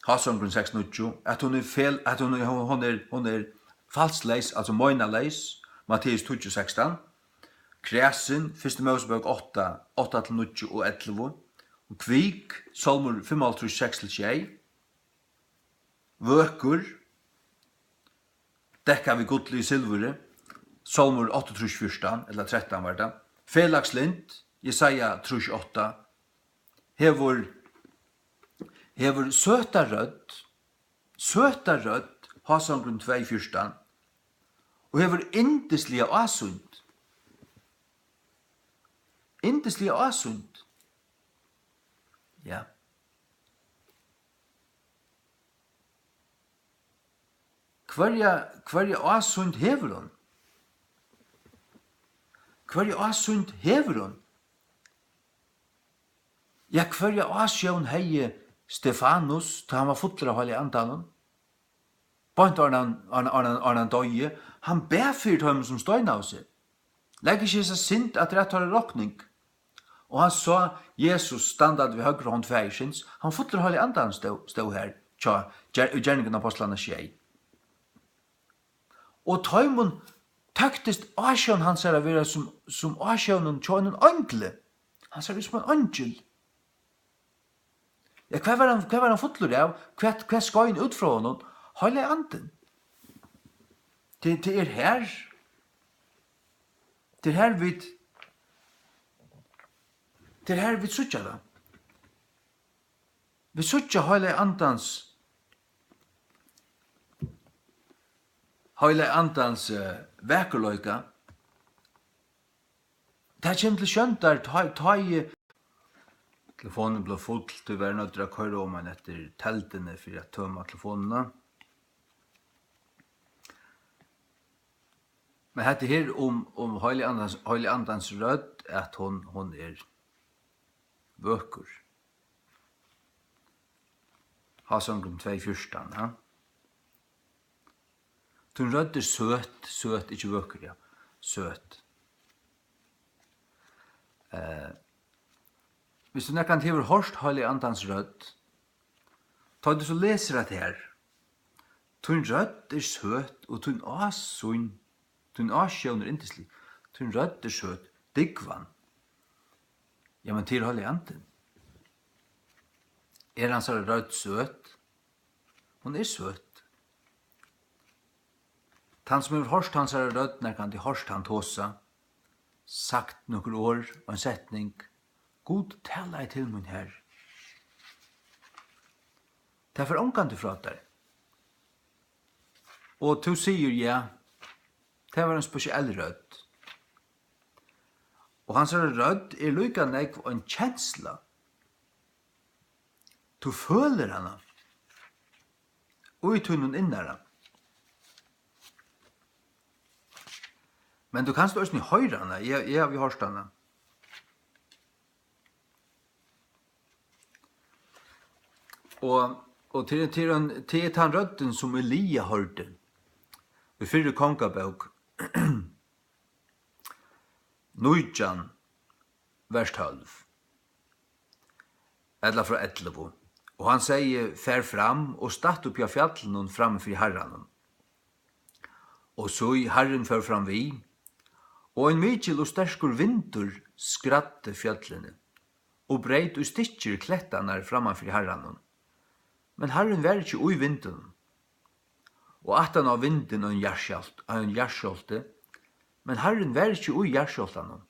Hátsangurin seks níggju, at hon er fel-, at hon er, hon er, hon er falsleys, altso meinaleys, Matteus tíggju sekstan, kræsin, Fyrstu Mósebók átta, átta til níggju og ellivu, og kvik, Sálmur fimmoghálvtrýss, seks til sjey, vøkur, dekkað við gulli og silvuri, Sálmur áttaogtrýss fjúrtan ella trettan var tað, felagslynd, Jesaja trýss átta, hevur, hevur søta rødd, søta rødd, Hátsangurin tvey fjúrtan, og hevur yndisliga ásýnd. Yndisliga ásýnd. Ja. Hvørja, hvørja ásýnd hevur hon? Hvørja ásýnd hevur hon? Ja, hvørja ásjón hevði Stefanus, tá hann var fullur av Heilaga Andanum? Beint áðrenn hann, áðrenn, áðrenn, áðrenn hann doyði, hann bað fyri teimum, sum steinaðu seg. Legg ikki hesa synd aftur at teirra rokning. Og hann sá Jesus standandi við høgru hond Faðirsins. Hann fullur av Heilaga Andanum stóð, stóð har, hjá, ger-, í Gerningarnar Ápostlarnar sjey. Og teimum tóktist ásjón hansara vera sum, sum ásjónin hjá einum eingli. Hann sær út sum ein eingil. Ja, hvat var hann, hvat var hann fullur av? Hvat, hvat skein út frá honum? Heilagi Andin. Tað, tað er her. Tað er her vit, tað er her vit síggja tað. Vit síggja Heilaga Andans, Heilaga Andans, eh, vakurleika. Tað kemur til sjóndar, tá, tá eg, telefonin bleiv full, tí var eg noyddur at koyra oman eftir telduni fyri at tøma telefonina. Men hetta her um, um Heilaga Andans, Heilaga Andans rødd, at hon, hon er vøkur. Hátsangurin tvey fjúrtan, ja. Tín rødd er søt, søt, ikki vøkur, ja. Søt. Eh, viss tú nakrantíð hevur hoyrt Heilaga Andans rødd, tá tú so lesur at her, tín rødd er søt og tín ásýn, tín ásjón er yndislig. Tín rødd er søt, dúgvan. Ja, men tað er Heilagi Andin. Er hansara rødd søt? Hon er søt. Tann sum hevur hoyrt hansara rødd, nakrantíð hoyrt hann tosa, sagt nøkur orð, ein setning, Gud talaði til mín her. Tað fer ongantíð frá tær. Og tú sigur, ja, tað var ein spesiell rødd. Og hansara rødd er líka nógv ein kensla. Tú følir hana í tínum innara. Men tú kanst eisini hoyra hana. Eg, eg havi hoyrt hana. Og, og til, til, ein, til tann røddin, sum Elia hoyrdi í fyrru Kongabók, nítjan, vers tólv. ella frá ellivu. Og hann segði: Far fram og statt uppi á fjallinum frammi fyri Harranum. Og sí, Harrin fór fram við, og ein mikil og sterkur vindur skræddi fjøllini og breyt í stykkir klettarnar framman fyri Harranum. Men Harrin var ikki í vindinum. Og aftan á vindin ein jarðskjálvt-, ein jarðskjálvti, men Harrin var ikki í jarðskjálvtanum.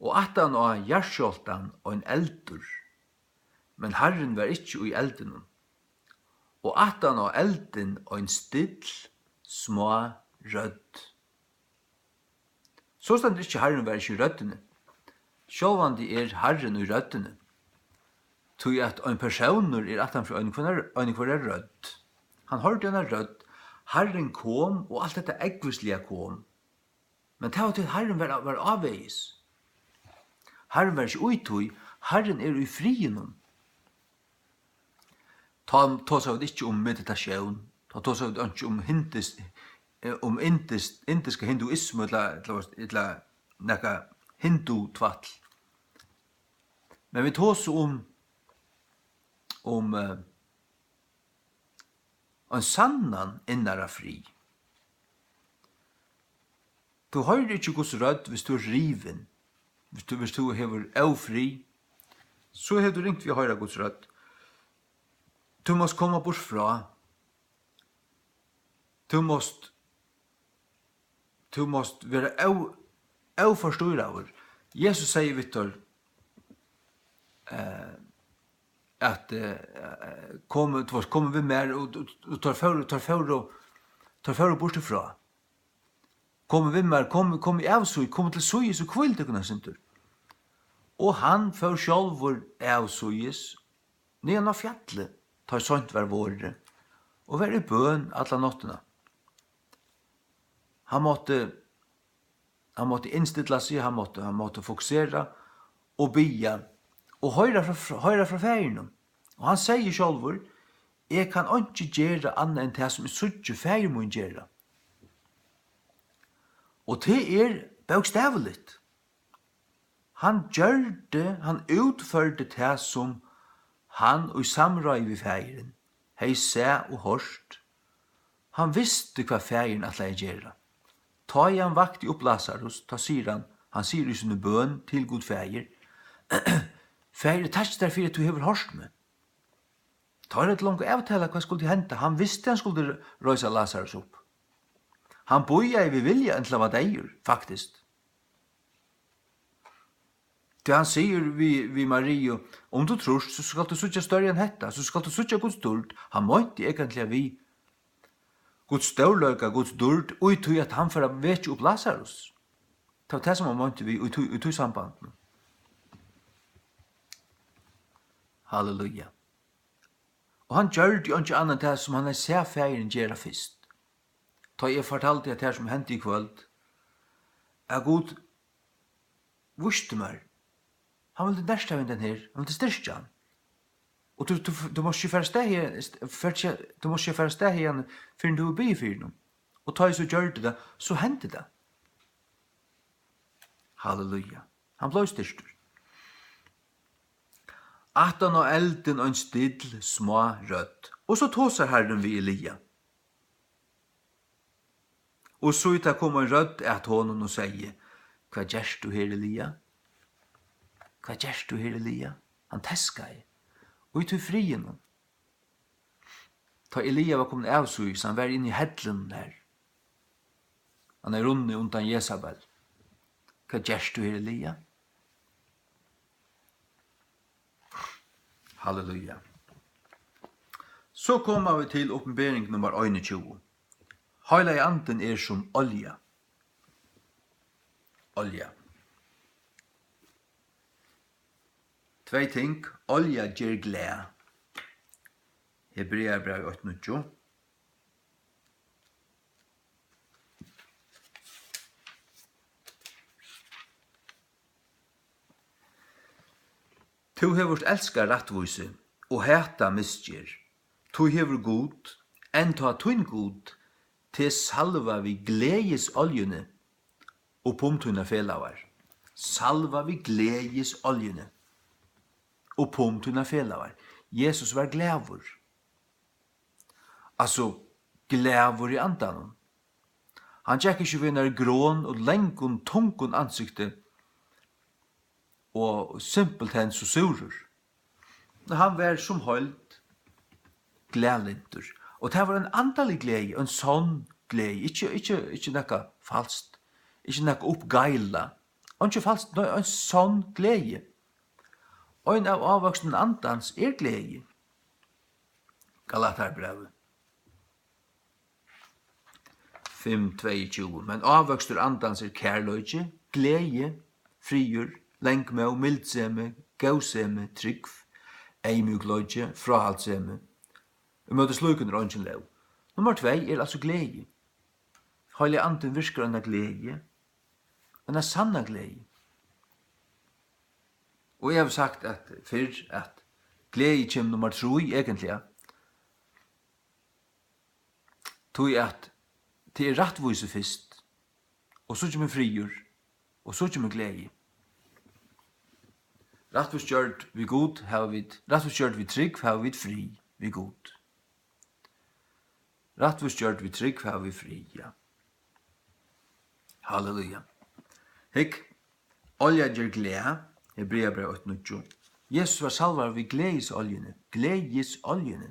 Og aftan á jarðskjálvtan ein eldur, men Harrin var ikki í eldinum. Og aftan á eldin ein still, smá rødd. Sostatt ikki Harrin var ikki í røddini. Sjálvandi er Harrin í røddini. Tí at ein persónur er aftan fyri eini hvørja, eini hvørja rødd. Hann hoyrdi eina rødd. Harrin kom, og alt hetta ógvusliga kom. Men tað var tí, at Harrin var, var ávegis. Harrin var ikki í tí, Harrin er í friðinum. Tá tosaðu vit ikki um meditasjón, tá tosaðu vit einki um hindis-, eh, um indis-, indiska hinduismu ella, ella, ella nakað hindutvætl. Men vit tosa um, um, eh, ein sannan innara frið. Tú hoyrir ikki Guds rødd, hvis tú ert rivin. Hvis tú, hvis tú hevur ófrið, so hevur tú ringt við at hoyra Guds rødd. Tú mást koma burt frá. Tú mást, tú mást vera ó-, óforstýraður. Jesus segði við teir, eh, at, eh, kom, tú veist, kom við mær, og, og, og teir fóru, teir fóru, teir fóru burtur frá. Kom við mær, kom, kom avsíðis, kom til síðis og hvíl tykkum eitt sindur. Og hann fór sjálvur avsíðis, niðan á fjallið, tá ið seint var vorðið, og var í bøn alla náttina. Hann mátti, hann mátti innstilla seg, hann mátti, hann mátti fokusera og biðja og hoyra frá, hoyra frá Faðirinum. Og hann segði sjálvur: Eg kann einki gera annað enn tað, sum eg síggi Faðir mín gera. Og tað er bókstavligt. Hann gjørdi, hann útførdi tað, sum hann í samráði við Faðirin hevði sæð og hoyrt. Hann visti, hvat Faðirin ætlaði at gera. Tá ið hann vakti upp Lasarus, tá sigur hann, hann sigur í síni bøn til Gud Faðir: Faðir, eg takki tær fyri, at tú hevur hoyrt meg. Tá er tað longu avtalað, hvat skuldi henda. Hann visti, hann skuldi reisa Lasarus upp. Hann bíðaði við vilja, inntil hann var deyður, faktiskt. Tí hann sigur við, við Mariu: Um tú trýrt, so skalt tú síggja størri enn hetta, so skalt tú síggja Guds dýrd. Hann meinti eigentliga við Guds stórleika, Guds dýrd, í tí at hann fer at vekja upp Lasarus. Tað var tað, sum hann meinti við í tí, í tí sambandinum. Halleluja. Og hann gjørdi einki annað enn tað, sum hann hevði sæð Faðirin gera fyrst. Tá eg fortaldi, at tað, sum hendi í kvøld, at Gud vísti mær, hann vildi nerta við hendan her, hann vildi styrkja hann. Og tú, tú, tú mást ikki fara avstað her, st-, fert ikki, tú mást ikki fara avstað her, fyrr enn tú hevur biðið fyri honum. Og tá eg so gjørdi tað, so hendi tað. Halleluja. Hann bleiv styrktur. Aftan á eldin ein still, smá rødd. Og so tosar Harrin við Elia. Og so tá kom ein rødd at honum og segði: Hvat gert tú her, Elia? Hvat gert tú her, Elia? Hann teskaði. Og í tí friðinum. Tá Elia var komin avsíðis, hann var inni í hellinum har. Hann hevði runnið undan Jesabel. Hvat gert tú her, Elia? Halleluja. So koma vit til Opinbering nummar einogtjúgu. Heilagi Andin er sum olja. Olja. Tvey ting. Olja ger glað. Hebrearabrævið eitt níggju. Tú hevur elskað rættvísi og hatað misgerð. Tí hevur Gud, enn tá tín Gud, teg salvað við gleðisoljuni upp um tínar felagar. Salvað við gleðisoljuni. upp um tínar felagar. Jesus var glaður. Altso, glaður í andanum. Hann gekk ikki við einari gron og langum, tungum ansikti og simpelthen so súrur. Men hann var sum heild glaðlyntur. Og tað var ein andalig gleði, ein sonn gleði, ikki, ikki, ikki nakað falskt, ikki nakað uppgeila. Einki falskt, nei, ein sonn gleði. Ein av ávøkstum andans er gleði. Galatarbrævið fimm tveyogtjúgu. Men ávøkstur andans er kærleiki, gleði, friður, langmóð, mildsemi, góðsemi, trúgv, eyðmjúkleiki, fráhaldssemi. Ímóti slíkum er eingin lóg. Nummar tvey er altso gleði. Heilagi Andin virkar eina gleði, eina sanna gleði. Og eg havi sagt at fyrr, at gleði kemur nummar trý, eigentliga. Tí at tað er rættvísi fyrst, og so kemur friður, og so kemur gleði. Rættvísgjørd við Gud hava vit, rættvísgjørd við trúgv hava vit frið við Gud. Rættvísgjørd við trúgv hava vit frið, ja. Halleluja. Hygg, olja ger glað, Hebreabræv eitt níggju. Jesus var salvaður við gleðisoljuni, gleðisoljuni.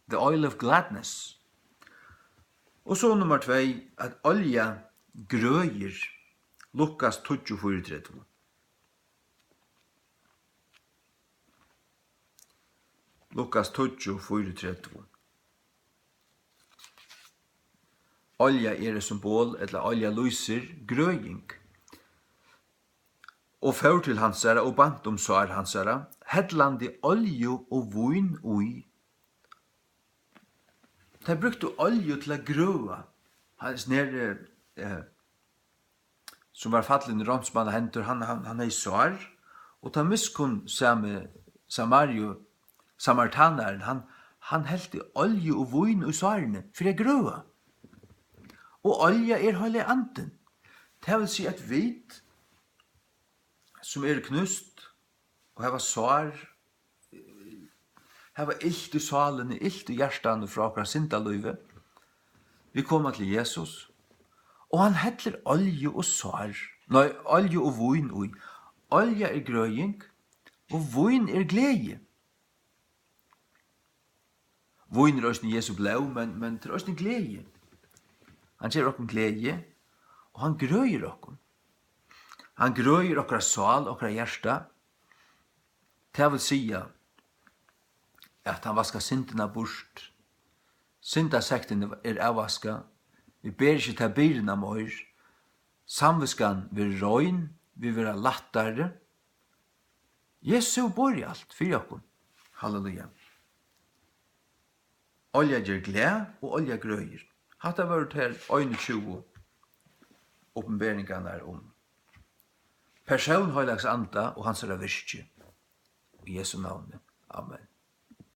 The oil of gladness. Og so nummar tvey, at olja grøðir. Lukas tíggju fýraogtretivu. Lukas tíggju fýraogtretivu. Olja er eitt symbol, ella olja lýsir grøðing. Og fór til hansara og bant um sár hansara, hellandi olju og vín í. Tey brúktu olju til at grøða. Hasin her, eh, sum var fallin í ránsmanna hendur, hann, hann, hann hevði sár, og tann miskunnsami Samariu, samaritanin, hann, hann helti olju og vín í sárini fyri at grøða. Og olja er Heilagi Andin. Tað vil siga, at vit, sum eru knúst og hava sár, hava ilt í sálini, ilt í hjartanum frá okkara syndalívi, vit koma til Jesus, og hann hellir olju og sár, nei, olju og vín í. Olja er grøðing, og vín er gleði. Vín er eisini Jesu blóð, men, men tað er eisini gleði. Hann gevur okkum gleði, og hann grøðir okkum. Hann grøðir okkara sál, okkara hjarta. Tað vil siga, at hann vaskar syndina burt. Syndasektin er avvaskað. Vit bera ikki ta byrðina meir. Samvitskan verður rein, vit verða lættari. Jesus hevur borið alt fyri okkum. Halleluja. Olja ger glað og olja grøðir. Hatta vóru tær einogtjúgu opinberingarnar um persón Heilags Anda og hansara virki. Í Jesu navni. Amen.